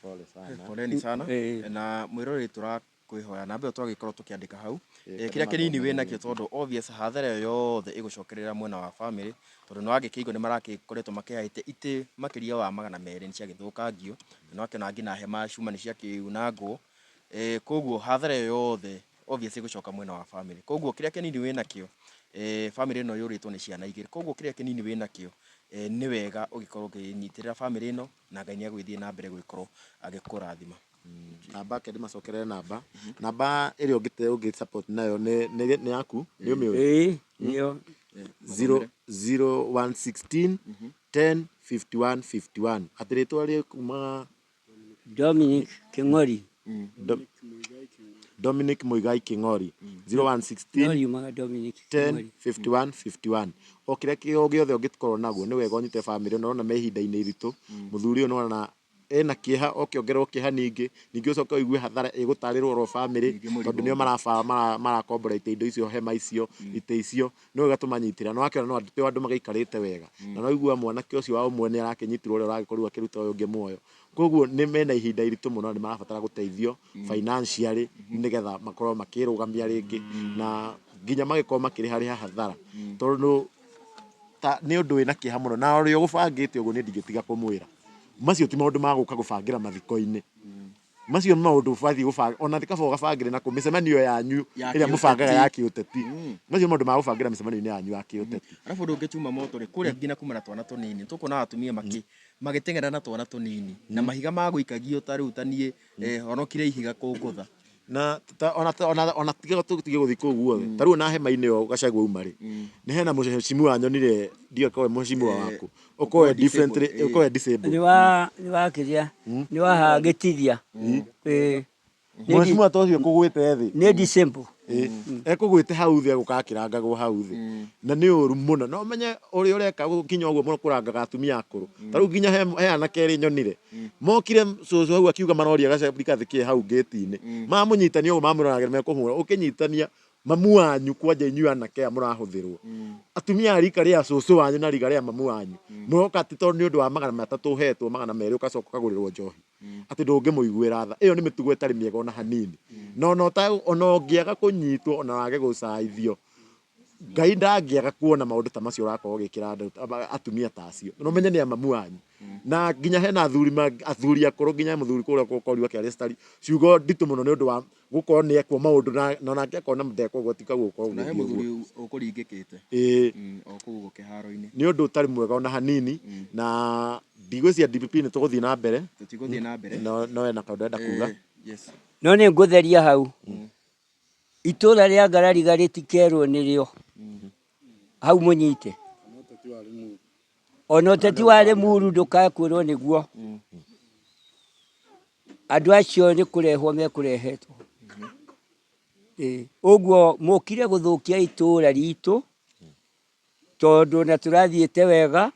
Pole sana. Poleni sana na mwĩroreri tũrakwĩhoya namba ĩyo twagĩkorwo tũkĩandĩka hau. Kĩrĩa kĩnini wĩ nakĩo tondũ obvious hathara ĩyo yothe ĩgũcokerera mwena wa family tondũ nĩ wagĩkĩigua nĩ maragĩkoretwo makĩhaĩte itĩ makĩria wa 200 nĩ ciagĩthũkangio na nĩwakĩona nginya hema cuma nĩ ciakĩunangwo. Koguo hathara ĩyo yothe Obviously ĩgũcoka mwena wa family. Koguo kĩrĩa kĩnini wĩnakĩo, family ĩno yũrĩtwo nĩ ciana igĩrĩ. Koguo kĩrĩa kĩnini wĩnakĩo, nĩ wega ũgĩkorwo ũkĩnyitĩrĩra family ĩno na Ngai nĩ egũgĩthiĩ na mbere gũgĩkorwo agĩkũrathima. Namba reke ndĩmacokerere namba. Namba ĩrĩa ũngĩ ũngĩ support nayo nĩ nĩ nĩ yaku nĩ ũmĩũĩ? Ĩĩ nĩyo. 0 0116 10 51 51. Atĩ rĩtwa rĩ kuma Dominic Kĩng'ori. Dominic Muigai Kĩng'ori. 0116 No riumaga Dominic 10 Kĩng'ori. 51 51. O kĩrĩa kĩ- o gĩothe ũngĩkorwo naguo nĩ wega ũnyite bamĩrĩ ĩno ũrona me ihinda-inĩ iritũ. Mũthuri ũyũ nĩwona ena kĩeha okĩongererwo kĩeha ningĩ ningĩ ũcoke ũigue hathara ĩgũtarĩrwo oro bamĩrĩ Ningĩ mũrigo tondũ nĩo ũngĩ. maraba marakombora itĩ indo icio hema icio itĩ icio nĩ wega tũmanyitĩra na wakĩona no andũ andũ magĩikarĩte wega na no igua mwanake ũcio wa ũmwe nĩ arakĩnyitirwo ũrĩa ũragĩkorirwo akĩruta ũyũ ũngĩ muoyo koguo nĩ mena ihinda iritũ mũno na nĩ marabatara gũteithio financially nĩgetha makorwo makĩrũgamia rĩngĩ na nginya magĩkorwo makĩrĩha rĩha hathara tondũ ta nĩ ũndũ wĩna kĩeha mũno na ũrĩa ũgũbangĩte ũguo niĩ ndingĩtiga kũmwĩra macio ti maũndũ ma gũka gũbangĩra mathiko-inĩ macio nĩ maũndũ ũbatiĩ gũbanga ona ti kaba ũgabangĩre na kũ mĩcemanio yanyu Ya ĩrĩa mũbangaga kĩũteti. ya kĩũteti macio nĩ maũndũ ma gũbangĩra mĩcemanio-inĩ yanyu ya kĩũteti. Arabu ũndũ ũngĩ chuma moto rĩ kũrĩa nginya kuma na twana tũnini tũkuona atumia makĩ magĩteng'era na twana tũnini na mahiga magũikagio ta rĩu ta niĩ honokire ihiga kũngũtha. Na ta, ona ona ona tiga tũtige gũthiĩ kũu guothe ta rĩu ona hema-inĩ ĩyo Gachagua auma rĩ nĩ hena mũheshimiwa nyonire ndiũĩ korwo mũheshimiwa waku ũkorwo differently ũkorwo disabled Nĩ wa nĩ wa kĩrĩa nĩ wa haha Gĩtithia. Ĩĩ. Nĩ mũheshimiwa ta ũcio ekũgwĩte thĩ Nĩ disabled. Ĩ, ekũgwĩte hau thĩ egũka akĩrangagwo hau thĩ na nĩ ũru mũno na ũmenye ũrĩa ũreka gũkinya ũguo mũno kũrangaga atumia akũrũ ta rĩu nginya he anake erĩ nyonire mokire cũcũ hau akiuga maroria gacabika kĩ hau ngĩti-inĩ mamũnyitania ũguo mamũroragĩra mekũmũhũra ũkĩnyitania mamu wanyu kwanja inyuĩ anake aya mũrahũthĩrwo atumia a rika rĩa cũcũ wanyu na rika rĩa mamu wanyu mũroka atĩ tondũ nĩ ũndũ wa 300 ũhetwo 200 ũgacoka ũkagũrĩrwo njohi atĩ ndũngĩmũiguĩra tha ĩyo nĩ mĩtugo ĩtarĩ mĩega ona hanini na ona ona ũngĩaga kũnyitwo ona wage gũcaithio Ngai ndangĩaga kuona maũndũ ta macio ũrakorwo ũgĩkĩra andũ atumia ta acio na ũmenye nĩ amamu wanyu na nginya hena athuri athuri akũrũ nginya mũthuri kũrĩa ũkorirwo akĩaria citari ciugo nditũ mũno nĩ ũndũ wa gũkorwo nĩ ekwo maũndũ na onake akona ndekwo ũguo ti gũkorwo Na he gũgĩthiĩ mũthuri ũguo. ũkũringĩkĩte. Ĩĩ. O kũu ũguo kĩharo-inĩ. Nĩ ũndũ ũtarĩ mwega ona hanini na ndigwĩciria DPP nĩ tũgũthiĩ na mbere. Tũtigũthiĩ na mbere. No no ena kaũndũ arenda kuga. Yes. No nĩ ngũtheria hau. Itũra rĩa Ngarariga rĩtikerwo nĩrĩo. Hau mũnyite. Ona ũteti wa Limuru ndũkae kwĩrwo nĩguo. Andũ acio nĩ kũrehwo mekũrehetwo. Ũguo mũkire gũthũkia itũra ritũ tondũ ona tũrathiĩte wega,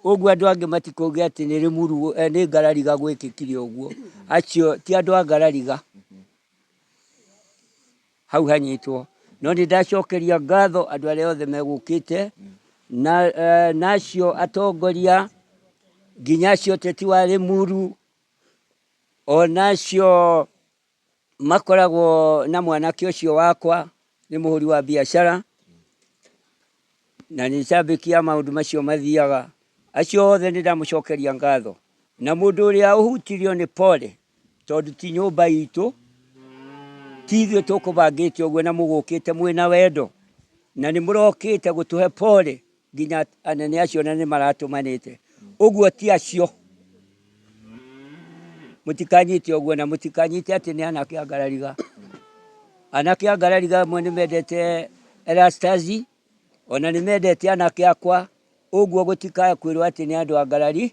ũguo andũ angĩ matikauge atĩ nĩ Limuru, nĩ Ngarariga gwĩkĩkire ũguo. Acio ti andũ a Ngarariga. Hau hanyitwo. No nĩ ndacokeria ngatho andũ arĩa othe megũkĩte na acio atongoria nginya acio ũteti wa Limuru, ona acio makoragwo na mwanake ũcio wakwa nĩ mũhũri wa biacara na nĩ cambĩki ya maũndũ macio mathiaga. Acio othe nĩ ndamũcokeria ngatho. Na mũndũ ũrĩa ũhutirio nĩ pole tondũ ti nyũmba itũ, ti ithuĩ tũkũbangĩte ũguo na mũgũkĩte mwĩna wendo na nĩ mũrokĩte gũtũhe pole nginya anene acio na nĩ maratũmanĩte. Ũguo ti acio. Mũtikanyite ũguo na mũtikanyite atĩ nĩ anake a Ngarariga. Anake a Ngarariga amwe nĩ mendete Erastus, ona nĩ mendete anake akwa, ũguo gũtikae kwĩrwo atĩ nĩ andũ a Ngarari.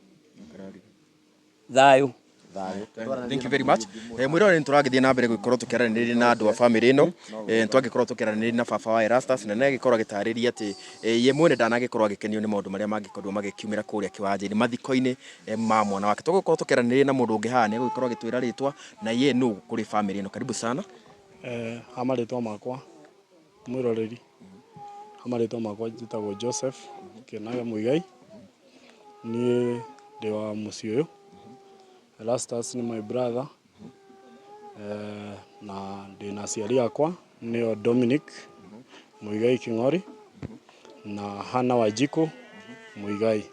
Thayũ. Thayũ. Thank you very much. Mwĩrore nĩ tũragĩthiĩ na mbere gũkorwo tũkĩaranĩria na andũ a bamĩrĩ ĩno. Nĩ twagĩkorwo tũkĩaranĩria na baba wa Erastus na nĩ agĩkorwo agĩtarĩria atĩ ye mwene ndanagĩkorwo agĩkenio nĩ maũndũ marĩa mangĩkorirwo magĩkiumĩra kũrĩa kĩwanja-inĩ mathiko-inĩ ma mwana wake. Tũgũkorwo tũkĩaranĩria na mũndũ ũngĩ haha nĩ egũgĩkorwo agĩtwĩra rĩtwa na ye nũ kũrĩ bamĩrĩ ĩno. Karibu sana. Ha marĩtwa makwa mwĩroreri, ha marĩtwa makwa njĩtagwo Joseph Kĩnaga Mũigai. Niĩ ndĩ wa mũciĩ ũyũ, Erastus nĩ my brother, na ndĩna aciari akwa nĩo Dominic Muigai Kĩng'ori na Hannah Wanjikũ Muigai.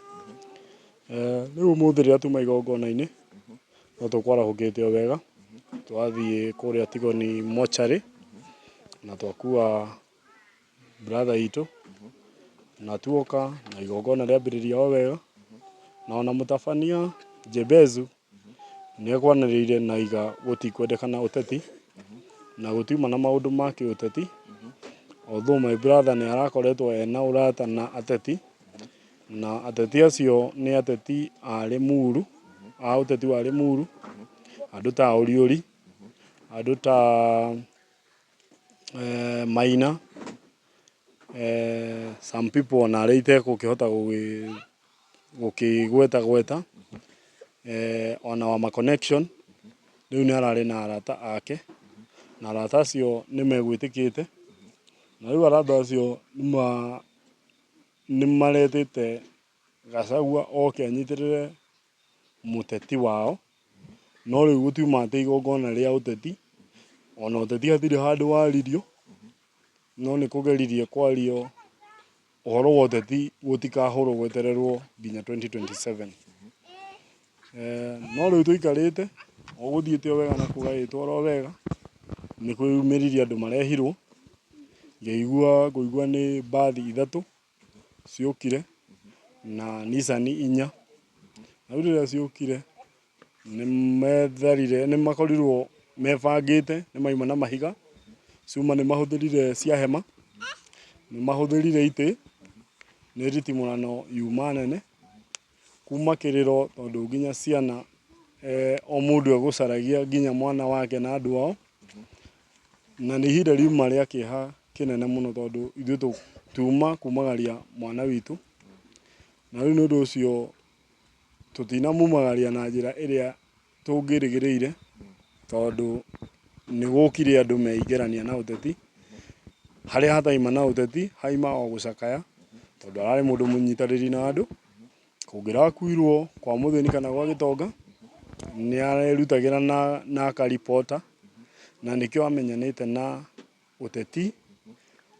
Rĩu ũmũthĩ rĩrĩa tuma igongona-inĩ, no tũkwarahũkĩte o wega, twathiĩ kũrĩa Tigoni mortuary, Na twakua brother itũ na tuoka na igongona rĩambĩrĩria o wega na ona mũtabania Jebezu nĩ ekwanĩrĩire na iga gũtikwendekana ũteti na gũtiuma na maũndũ ma kĩũteti, although my brother nĩ arakoretwo ena ũrata na ateti na ateti acio nĩ ateti a Limuru, a ũteti wa Limuru, andũ ta Ũriũri, andũ ta Maina, some people ona arĩa itegũkĩhota gũkĩgweta gweta, ona wa ma connection, rĩu nĩ ararĩ na arata ake, na arata acio nĩ megwĩtĩkĩte, na rĩu arata acio nĩ maretĩte Gachagua oke anyitĩrĩre mũteti wao, no rĩu gũtiuma atĩ igongona rĩa ũteti, ona ũteti hatirĩ handũ waririo, no nĩ kũgeririe kwario ũhoro wa ũteti gũtikahũrwo gwetererwo nginya 2027. No rĩu tũikarĩte, o gũthiĩte o wega na kũgagĩtwarwo wega, nĩ kwĩyumĩririe andũ marehirwo, ngĩigua ngũigua nĩ mbathi ithatũ ciũkire na Nissan inya. Na rĩu rĩrĩa ciũkire nĩ metharire nĩ makorirwo mebangĩte nĩ mauma na mahiga, cuma nĩ mahũthĩrire cia hema, nĩ mahũthĩrire itĩ, nĩ nditimũrano yuma nene, kuma kĩrĩro tondũ nginya ciana o mũndũ egũcaragia nginya mwana wake na andũ ao. Na nĩ ihinda riuma rĩa kĩeha kĩnene mũno tondũ ithuĩ tuma kumagaria mwana witũ. Na rĩu nĩ ũndũ ũcio tũtinamumagaria na njĩra ĩrĩa tũngĩrĩgĩrĩire tondũ nĩ gũkire andũ meingĩrania na ũteti. Harĩa hataima na ũteti haima o gũcakaya tondũ ararĩ mũndũ mũnyitanĩri na andũ. Kũngĩrakuirwo kwa mũthĩni kana gwa gĩtonga, nĩ arerutagĩra na akaribota na nĩkĩo amenyanĩte na ũteti.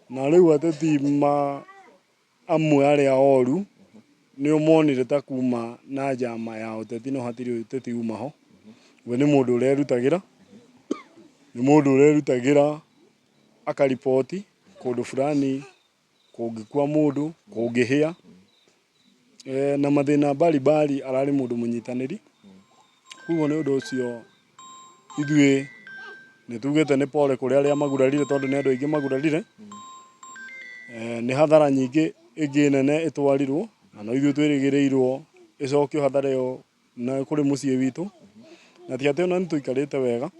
Na rĩu ateti amwe arĩa oru nĩo monire ta kuma na njama ya ũteti no hatirĩ ũteti uma ho. We nĩ mũndũ ũrerutagĩra, nĩ mũndũ ũrerutagĩra akariboti kũndũ fulani kũngĩkua mũndũ, kũngĩhĩa, na mathĩna mbalimbali ararĩ mũndũ mũnyitanĩri. Koguo nĩ ũndũ ũcio ithuĩ nĩ tugĩte nĩ pole kũrĩ arĩa magurarire tondũ nĩ andũ aingĩ magurarire. Nĩ hathara nyingĩ ĩngĩ nene ĩtwarirwo na no ithuĩ twĩrĩgĩrĩirwo ĩcokio hathara ĩyo na kũrĩ mũciĩ witũ. Na ti atĩ ona nĩ tũikarĩte wega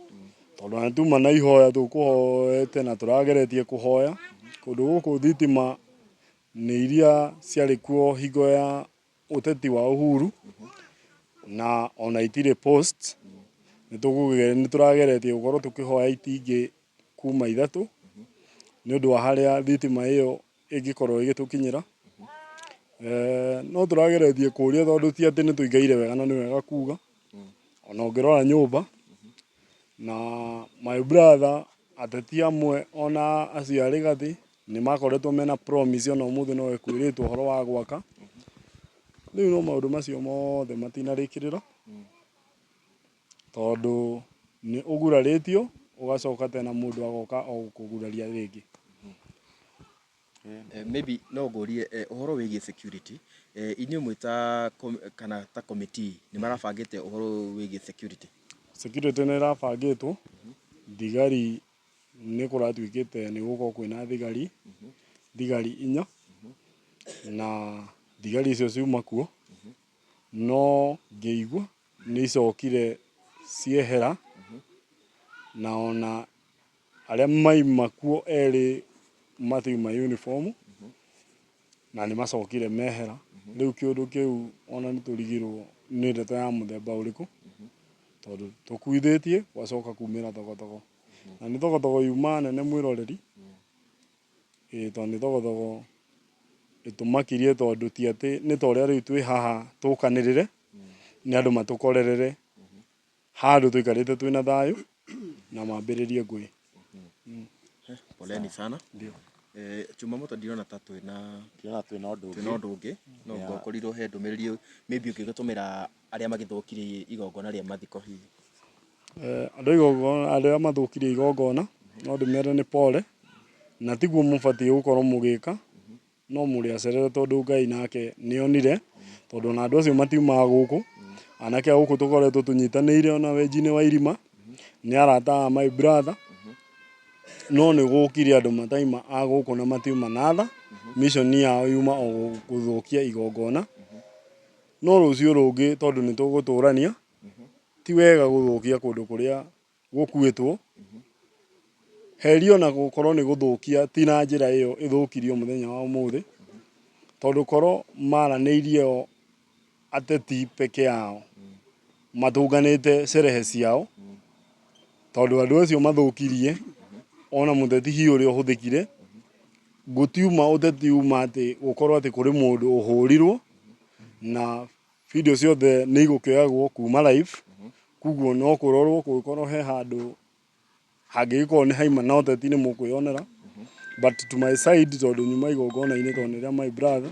tondũ ona tuma na ihoya tũkũhoete na tũrageretie kũhoya. Kũndũ gũkũ thitima nĩ iria ciarĩ kuo hingo ya ũteti wa Uhuru na ona itirĩ post. Nĩ tũrageretie gũkorwo tũkĩhoya itingĩ kuma ithatũ nĩ ũndũ wa harĩa thitima ĩyo ĩngĩkorwo ĩgĩtũkinyĩra. No tũrageretie kũria tondũ ti atĩ nĩ tũikaire wega na nĩ wega kuga. Ona ũngĩrora nyũmba na my brother ateti amwe ona acio a Rigathi nĩ makoretwo mena promise ona ũmũthĩ no ekwĩrĩtwo ũhoro wa gwaka. Rĩu no maũndũ macio mothe matinarĩkĩrĩra tondũ nĩ ũgurarĩtio ũgacoka tena mũndũ agoka o gũkũguraria rĩngĩ. Maybe no ngũrie ũhoro wĩgiĩ security, inyuĩ mwĩ ta kana ta committee nĩ marabangĩte ũhoro wĩgiĩ security? Security nĩ ĩrabangĩtwo, thigari nĩ kũratuĩkĩte nĩ gũgũkorwo kwĩna thigari, thigari inya, na thigari icio ciuma kuo, no ngĩigua nĩ icokire ciehera, na ona arĩa maima kuo erĩ matiuma uniform na nĩ macokire mehera. Rĩu kĩũndũ kĩu ona nĩ tũrigirwo nĩ ndeto ya mũthemba ũrĩkũ tondũ tũkuithĩtie gwacoka kumĩra thogothogo. Na nĩ thogothogo yuma nene mwĩroreri, ĩĩ tondũ nĩ thogothogo ĩtũmakirie tondũ ti atĩ nĩ ta ũrĩa rĩu twĩ haha tũkanĩrĩre nĩ andũ matũkorerere. Handũ tũikarĩte twĩna thayũ na mambĩrĩrie ngũĩ. Poleni sana. Ndio. Chuma moto ndirona ta twĩna Ndĩrona twĩna ũndũ twĩna ũngĩ. ũndũ ũngĩ no ngokorirwo he ndũmĩrĩri maybe ũngĩgĩtũmĩra arĩa magĩthũkirie igongona rĩa mathiko hihi. Andũ a igongona arĩa mathũkirie igongona no ndĩmere nĩ pole. Na tiguo mũbatiĩ gũkorwo mũgĩka, no mũrĩ acerere tondũ Ngai nake nĩ onire, tondũ ona andũ acio matiumaga gũkũ, anake a gũkũ tũkoretwo tũnyitanĩire ona wenji-inĩ wa irima, nĩ arata a my brother, no nĩ gũkire andũ mataima a gũkũ na matiuma na tha, mission yao yuma o gũthũkia igongona, no rũciũ rũngĩ tondũ nĩ tũgũtũrania, ti wega gũthũkia kũndũ kũrĩa gũkuĩtwo, heri ona gũkorwo nĩ gũthũkia ti na njĩra ĩyo ĩthũkirio mũthenya wa ũmũthĩ, tondũ korwo maranĩirie o ateti peke yao matũnganĩte sherehe ciao, tondũ andũ acio mathũkirie ona mũteti hihi ũrĩa ũhũthĩkire, gũtiuma ũteti uma atĩ gũkorwo atĩ kũrĩ mũndũ ũhũrirwo na Video ciothe nĩ igũkĩoyagwo kuma live, koguo no kũrorwo kũngĩkorwo he handũ hangĩgĩkorwo nĩ haima na ũteti nĩ mũkwĩyonera. But to my side tondũ nyuma igongona-inĩ tondũ nĩ rĩa my brother,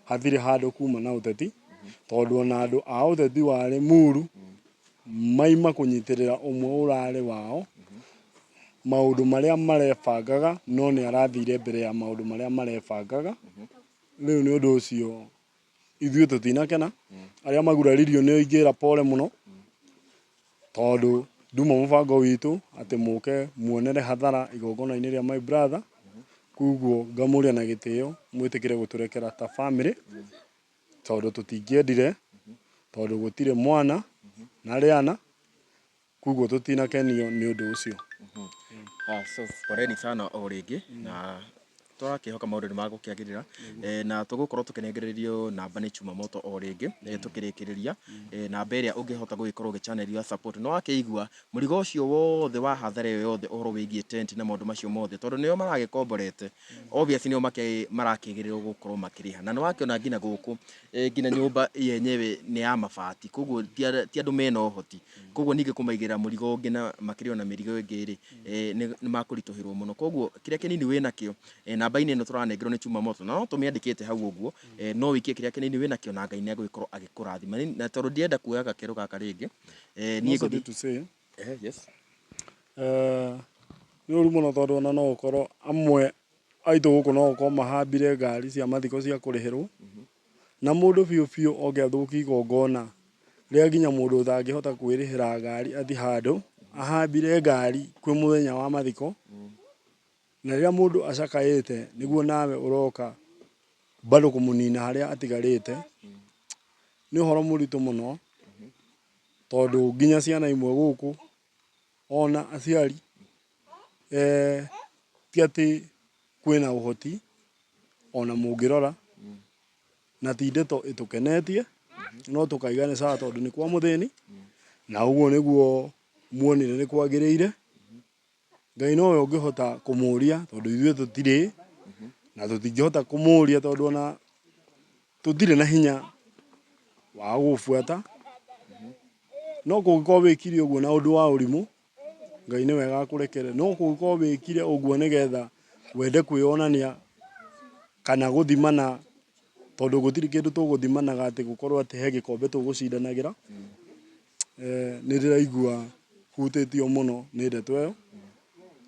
hatirĩ handũ kuma na ũteti, tondũ ona andũ a ũteti wa Limuru maima kũnyitĩrĩra ũmwe ũrarĩ wao, maũndũ marĩa marebangaga no nĩ arathire mbere ya maũndũ marĩa marebangaga. Rĩu nĩ ũndũ ũcio ithuĩ tũtinakena, arĩa maguraririo nĩo ingĩra pole mũno, tondũ nduma mũbango witũ atĩ mũke muonere hathara igongona-inĩ rĩa my brother, koguo ngamũria na gĩtĩo mwĩtĩkĩre gũtũrekera ta family, tondũ tũtingĩendire, tondũ gũtirĩ mwana na rĩana. Koguo tũtinakenio nĩ ũndũ ũcio. Ah, so poleni sana o rĩngĩ na tũrakĩhoka maũndũ nĩ magũkĩagĩrĩra eh, na tũgũkorwo tũkĩnengererio namba nĩ Chuma Moto o rĩngĩ eh, tũkĩrĩkĩrĩria eh, namba ĩrĩa ũngĩhota gũgĩkorwo ũgĩchannel your support nĩ wakĩigua mũrigo ũcio wothe wa hathara ĩyo yothe ũhoro wĩgiĩ tent na maũndũ macio mothe tondũ nĩo maragĩkomborete obviously nĩo marakĩgĩrĩrwo gũkorwo makĩrĩha na nĩ wakĩona nginya gũkũ eh, nginya nyũmba yenyewe nĩ ya mabati koguo ti andũ mena ũhoti koguo ningĩ kũmaigĩrĩra mũrigo ũngĩ na makĩrĩ ona mĩrigo ĩngĩ rĩ eh, nĩ makũritũhĩrwo mũno koguo kĩrĩa kĩnini wĩnakĩo eh, namba-inĩ ĩno tũranengerwo nĩ Chuma Moto na no tũmĩandĩkĩte hau ũguo eh, no wĩikie kĩrĩa kĩnini wĩnakĩo na Ngai nĩ egũgĩkorwo agĩkũrathima na tondũ ndirenda kuoya gakero gaka rĩngĩ eh, niĩ No ngũthiĩ to say, eh, yes. Nĩ ũru mũno tondũ ona no ũkorwo amwe aitũ gũkũ no gũkorwo mahambire ngari cia mathiko cia kũrĩhĩrwo, na mũndũ biũ biũ oke athũkie igongona rĩa nginya mũndũ ũtangĩhota kwĩrĩhĩra ngari athiĩ handũ, ahambire ngari kwĩ mũthenya wa mathiko, na rĩrĩa mũndũ acakaĩte nĩguo nawe ũroka bado kũmũnina harĩa atigarĩte, nĩ ũhoro mũritũ mũno, tondũ nginya ciana imwe gũkũ ona aciari ti atĩ kwĩna ũhoti ona mũngĩrora, na ti ndeto ĩtũkenetie, no tũkaiga nĩ sawa tondũ nĩ kwa mũthĩni, na ũguo nĩguo muonire nĩ kwagĩrĩire. Ngai nowe ũngĩhota kũmũria tondũ ithuĩ tũtirĩ, na tũtingĩhota kũmũria tondũ ona tũtirĩ na hinya wa gũbuata. No kũngĩkorwo wĩkire ũguo na ũndũ wa ũrimũ, Ngai nĩ wega akũrekere. No kũngĩkorwo wĩkire ũguo nĩgetha wende kwĩyonania kana gũthimana, tondũ gũtirĩ kĩndũ tũgũthimanaga atĩ gũkorwo atĩ he gĩkombe tũgũcindanagĩra, nĩ ndĩraigua hutĩtio mũno nĩ ndeto ĩyo.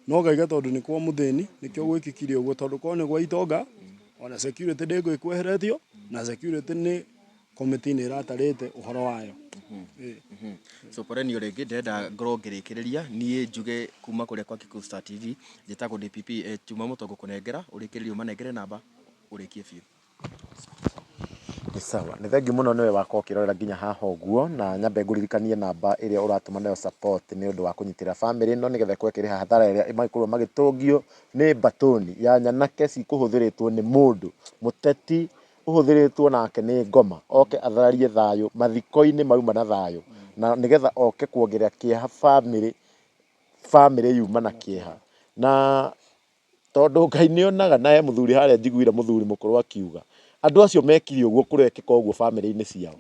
No ngaiga tondũ nĩ kwa mũthĩni nĩkĩo gwĩkĩkire ũguo, tondũ korwo nĩ gwa itonga ona security ndĩngĩkweheretio na security nĩ committee nĩ ĩratarĩte ũhoro wayo. So poleni o rĩngĩ ndĩrenda ngorwo ngĩrĩkĩrĩria niĩ njuge kuma kũrĩa kwa Kikuyu Star TV njĩtagwo DPP eh, Juma Mũtongo kũnengera ũrĩkĩrĩrie ũmanengere namba ũrĩkie biũ. Nĩ sawa, nĩ thengiũ mũno nĩwe wakorwo ũkĩrorera nginya haha ũguo, na nyambe ngũririkanie namba ĩrĩa ũratũma nayo support nĩ ũndũ wa kũnyitĩrĩra bamĩrĩ ĩno nĩgetha ĩkorwo ĩkĩrĩha hathara ĩrĩa mangĩkorwo magĩtũngio nĩ mbatũni ya nyanake cikũhũthĩrĩtwo nĩ mũndũ mũteti ũhũthĩrĩtwo nake nĩ ngoma oke athararie thayũ mathiko-inĩ mauma na thayũ na nĩgetha oke kuongerera kĩeha bamĩrĩ, bamĩrĩ yuma na kĩeha. Na tondũ Ngai nĩ onaga na he mũthuri harĩa njiguire mũthuri mũkũrũ akiuga, andũ acio mekire ũguo kũrekĩka ũguo bamĩrĩ-inĩ ciao.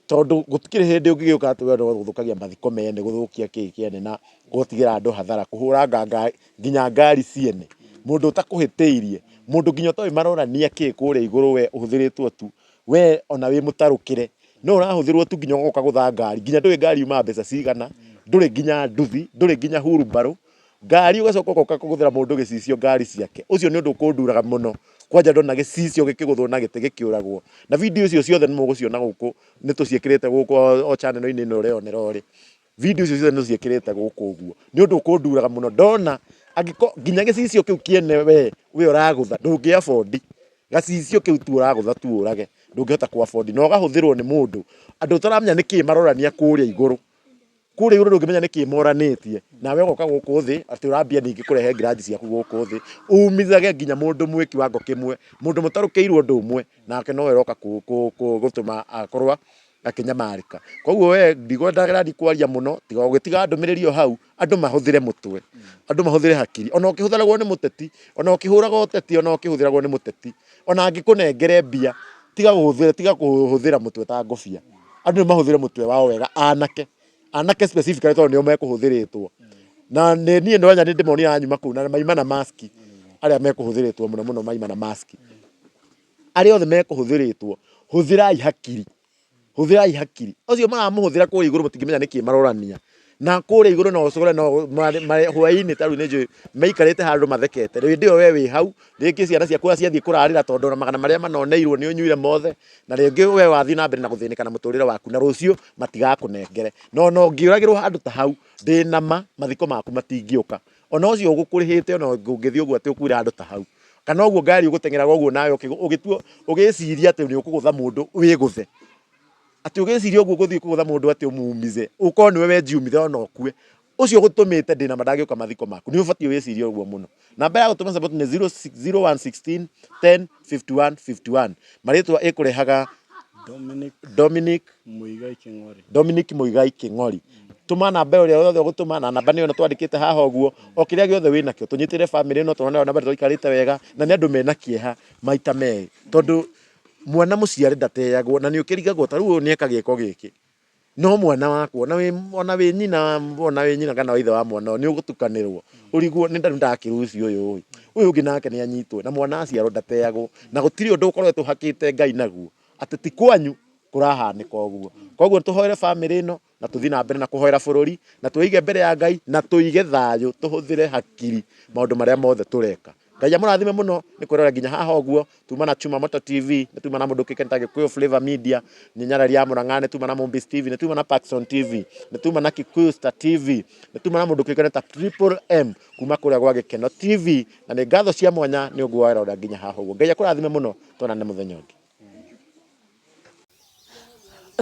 Tondũ gũtikĩrĩ hĩndĩ ũngĩgĩũka atĩ we no gũthũkagia mathiko mene, gũthũkia kĩĩ kĩene na gũtigĩra andũ hathara, kũhũranga nginya ngari ciene, mũndũ ũtakũhĩtĩirie, mũndũ nginya ũtoĩ marorania kĩĩ kũrĩa igũrũ we ũhũthĩrĩtwo tu, we ona wĩ mũtarũkĩre, no ũrahũthĩrwo tu nginya ũgoka gũtha ngari, nginya ndũĩ ngari yumaga mbeca cigana, ndũrĩ nginya nduthi, ndũrĩ nginya hurumbarũ, Ngari ũgacoka ũgoka kũgũthĩra mũndũ gĩcicio ngari ciake. Ũcio nĩ ũndũ ũkũnduraga mũno. Kwanja ndona gĩcicio gĩkĩgũthwo na gĩtĩ gĩkĩũragwo. Na video icio ciothe nĩ mũgũciona gũkũ, nĩ tũciĩkĩrĩte gũkũ o channel -inĩ ĩno ũreyonera ũrĩ. Video icio ciothe nĩ tũciĩkĩrĩte gũkũ ũguo. Nĩ ũndũ ũkũnduraga mũno ndona angĩkorwo nginya gĩcicio kĩu kĩene we we ũragũtha ndũngĩ afford. Gacicio kĩu tu ũragũtha tu ũrage ndũngĩhota kũ afford na ũgahũthĩrwo nĩ mũndũ andũ ũtaramenya nĩkĩ marorania kũrĩa igũrũ. Kũrĩa igũrũ ndũngĩmenya nĩkĩ moranĩtie, nawe ũgoka gũkũ thĩ atĩ ũrambia ningĩ kũrehe grudge ciaku gũkũ thĩ, umithage nginya mũndũ mwĩ kiwango kĩmwe, mũndũ mũtarũkĩirwo ũndũ ũmwe, nake nowe ũroka gũtũma akorwo akĩnyamarĩka. Koguo we ndigwendaga kwaria mũno, tiga o gũtiga ndũmĩrĩri o hau, andũ mahũthĩre mũtwe, andũ mahũthĩre hakiri, ona ũkĩhũthĩragwo nĩ mũteti, ona ũkĩhũraga ũteti, ona ũkĩhũthĩragwo nĩ mũteti, ona angĩkũnengere mbia, tiga kũhũthĩra tiga kũhũthĩra mũtwe ta ngũbia. Andũ nĩ mahũthĩre mũtwe wao wega, anake, anake specifically tondũ nĩo mekũhũthĩrĩtwo. Na nĩ niĩ ndonja nĩ ndĩmonire anyuma kũu na maima na mask, arĩa mekũhũthĩrĩtwo mũno mũno maima na mask. Arĩa othe mekũhũthĩrĩtwo, hũthĩrai hakiri, hũthĩrai hakiri. Acio maramũhũthĩra kũrĩa igũrũ mũtingĩmenya nĩkĩ marorania. Na kũrĩa igũrũ no ũcore no hwainĩ ta rĩu nĩ njũĩ maikarĩte handũ mathekete. Hĩndĩ ĩyo we wĩ hau, rĩngĩ ciana ciaku ciathiĩ kũrarĩra tondũ ona magana marĩa manoneirwo nĩ ũnyuire mothe, na rĩngĩ we wathiĩ na mbere na gũthĩnĩka na mũtũrĩre waku na rũciũ matigakũnengere. Na ona ũngĩũragĩrwo handũ ta hau, ndĩna ma mathiko maku matingĩũka. Ona ũcio ũgũkũrĩhĩte ona ũngĩthiĩ ũguo atĩ ũkuĩre handũ ta hau, kana ũguo ngari ũgũteng'eraga ũguo nawe ũgĩtua ũgĩciria atĩ nĩ ũkũgũtha mũndũ wĩgũthe. Atĩ ũgĩciria ũguo ũgũthiĩ kũgũtha mũndũ atĩ ũmumize, ũkorwo nĩwe wenjiumithe ona ũkue. Ũcio ũgũtũmĩte ndĩna ma ndangĩũka mathiko maku. Nĩ ũbatiĩ wĩcirie ũguo mũno. Namba ya gũtũma support nĩ 0116 10 51 51. Marĩtwa ĩkũrehaga Dominic Dominic Muigai Kĩng'ori. Dominic Muigai Kĩng'ori. Tũma namba ĩrĩa yothe ũgũtũma na namba nĩyo ĩno twandĩkĩte haha ũguo, o kĩrĩa gĩothe wĩnakĩo tũnyitĩrĩre bamĩrĩ ĩno tũrona ona bado tũikarĩte wega na nĩ andũ mena kĩeha maita merĩ tondũ mwana mũciare ndateagwo na nĩ ũkĩrigagwo ta rĩu ũyũ nĩeka gĩko gĩkĩ no mwana wakwa ona wĩ ona wĩ nyina ona wĩ nyina kana ithe wa mwana ũyũ nĩ ũgũtukanĩrwo ũrigwo nĩ ndakĩruci ũyũ ĩ ũyũ ũngĩ nake nĩ anyitwo na mwana aciarwo ndateagwo na gũtirĩ ũndũ ũkoretwo ũhakĩte Ngai naguo atĩ ti kwanyu kũrahanĩka ũguo. Koguo tũhoere bamĩrĩ ĩno na tũthiĩ na mbere na kũhoera bũrũri na twĩige mbere ya Ngai na tũige thayũ tũhũthĩre hakiri maũndũ marĩa mothe tũreka. Ngai amũrathime mũno nĩ kwĩrorera nginya haha ũguo. Tuma na Chuma Moto TV, nĩ tuma na mũndũ ũkĩte ta Gĩkũyũ Flavor Media, nĩ Nyarari ya Mũrang'a, nĩ tuma na Mũmbis TV, nĩ tuma na Paxson TV, nĩ tuma na Kikuyu Star TV, nĩ tuma na mũndũ ũkĩte ta Triple M kuma kũrĩa gwa Gĩkeno TV, na nĩ ngatho cia mwanya nĩ ũguo werorera nginya haha ũguo. Ngai akũrathime mũno, tuonane mũthenya ũngĩ.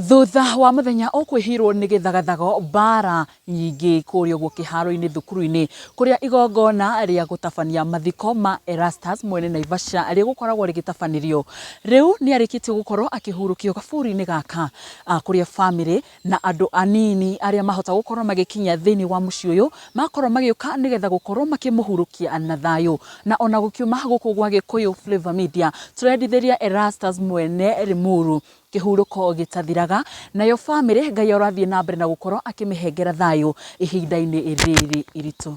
Thutha wa mũthenya ũkwĩhĩirwo nĩ gĩthagathago mbara nyingĩ kũrĩa ũguo kĩharo-inĩ thukuru-inĩ kũrĩa igongona rĩa gũtabania mathiko ma Erastus mwene Naivasha rĩgũkoragwo rĩgĩtabanĩrio. Rĩu nĩ arĩkĩtie gũkorwo akĩhurũkio gaburi-inĩ gaka kũrĩa bamĩrĩ na andũ anini arĩa mahota gũkorwo magĩkinya thĩinĩ wa mũciĩ ũyũ makorwo magĩũka nĩgetha gũkorwo makĩmũhurũkia na thayũ. Na ona gũkiuma gũkũ gwa Gĩkũyũ Flavour Media tũrendithĩria Erastus mwene Limuru kĩhurũko gĩtathiraga, nayo bamĩrĩ Ngai arathiĩ na mbere na gũkorwo akĩmĩhengera thayũ ihinda-inĩ rĩrĩ iritũ.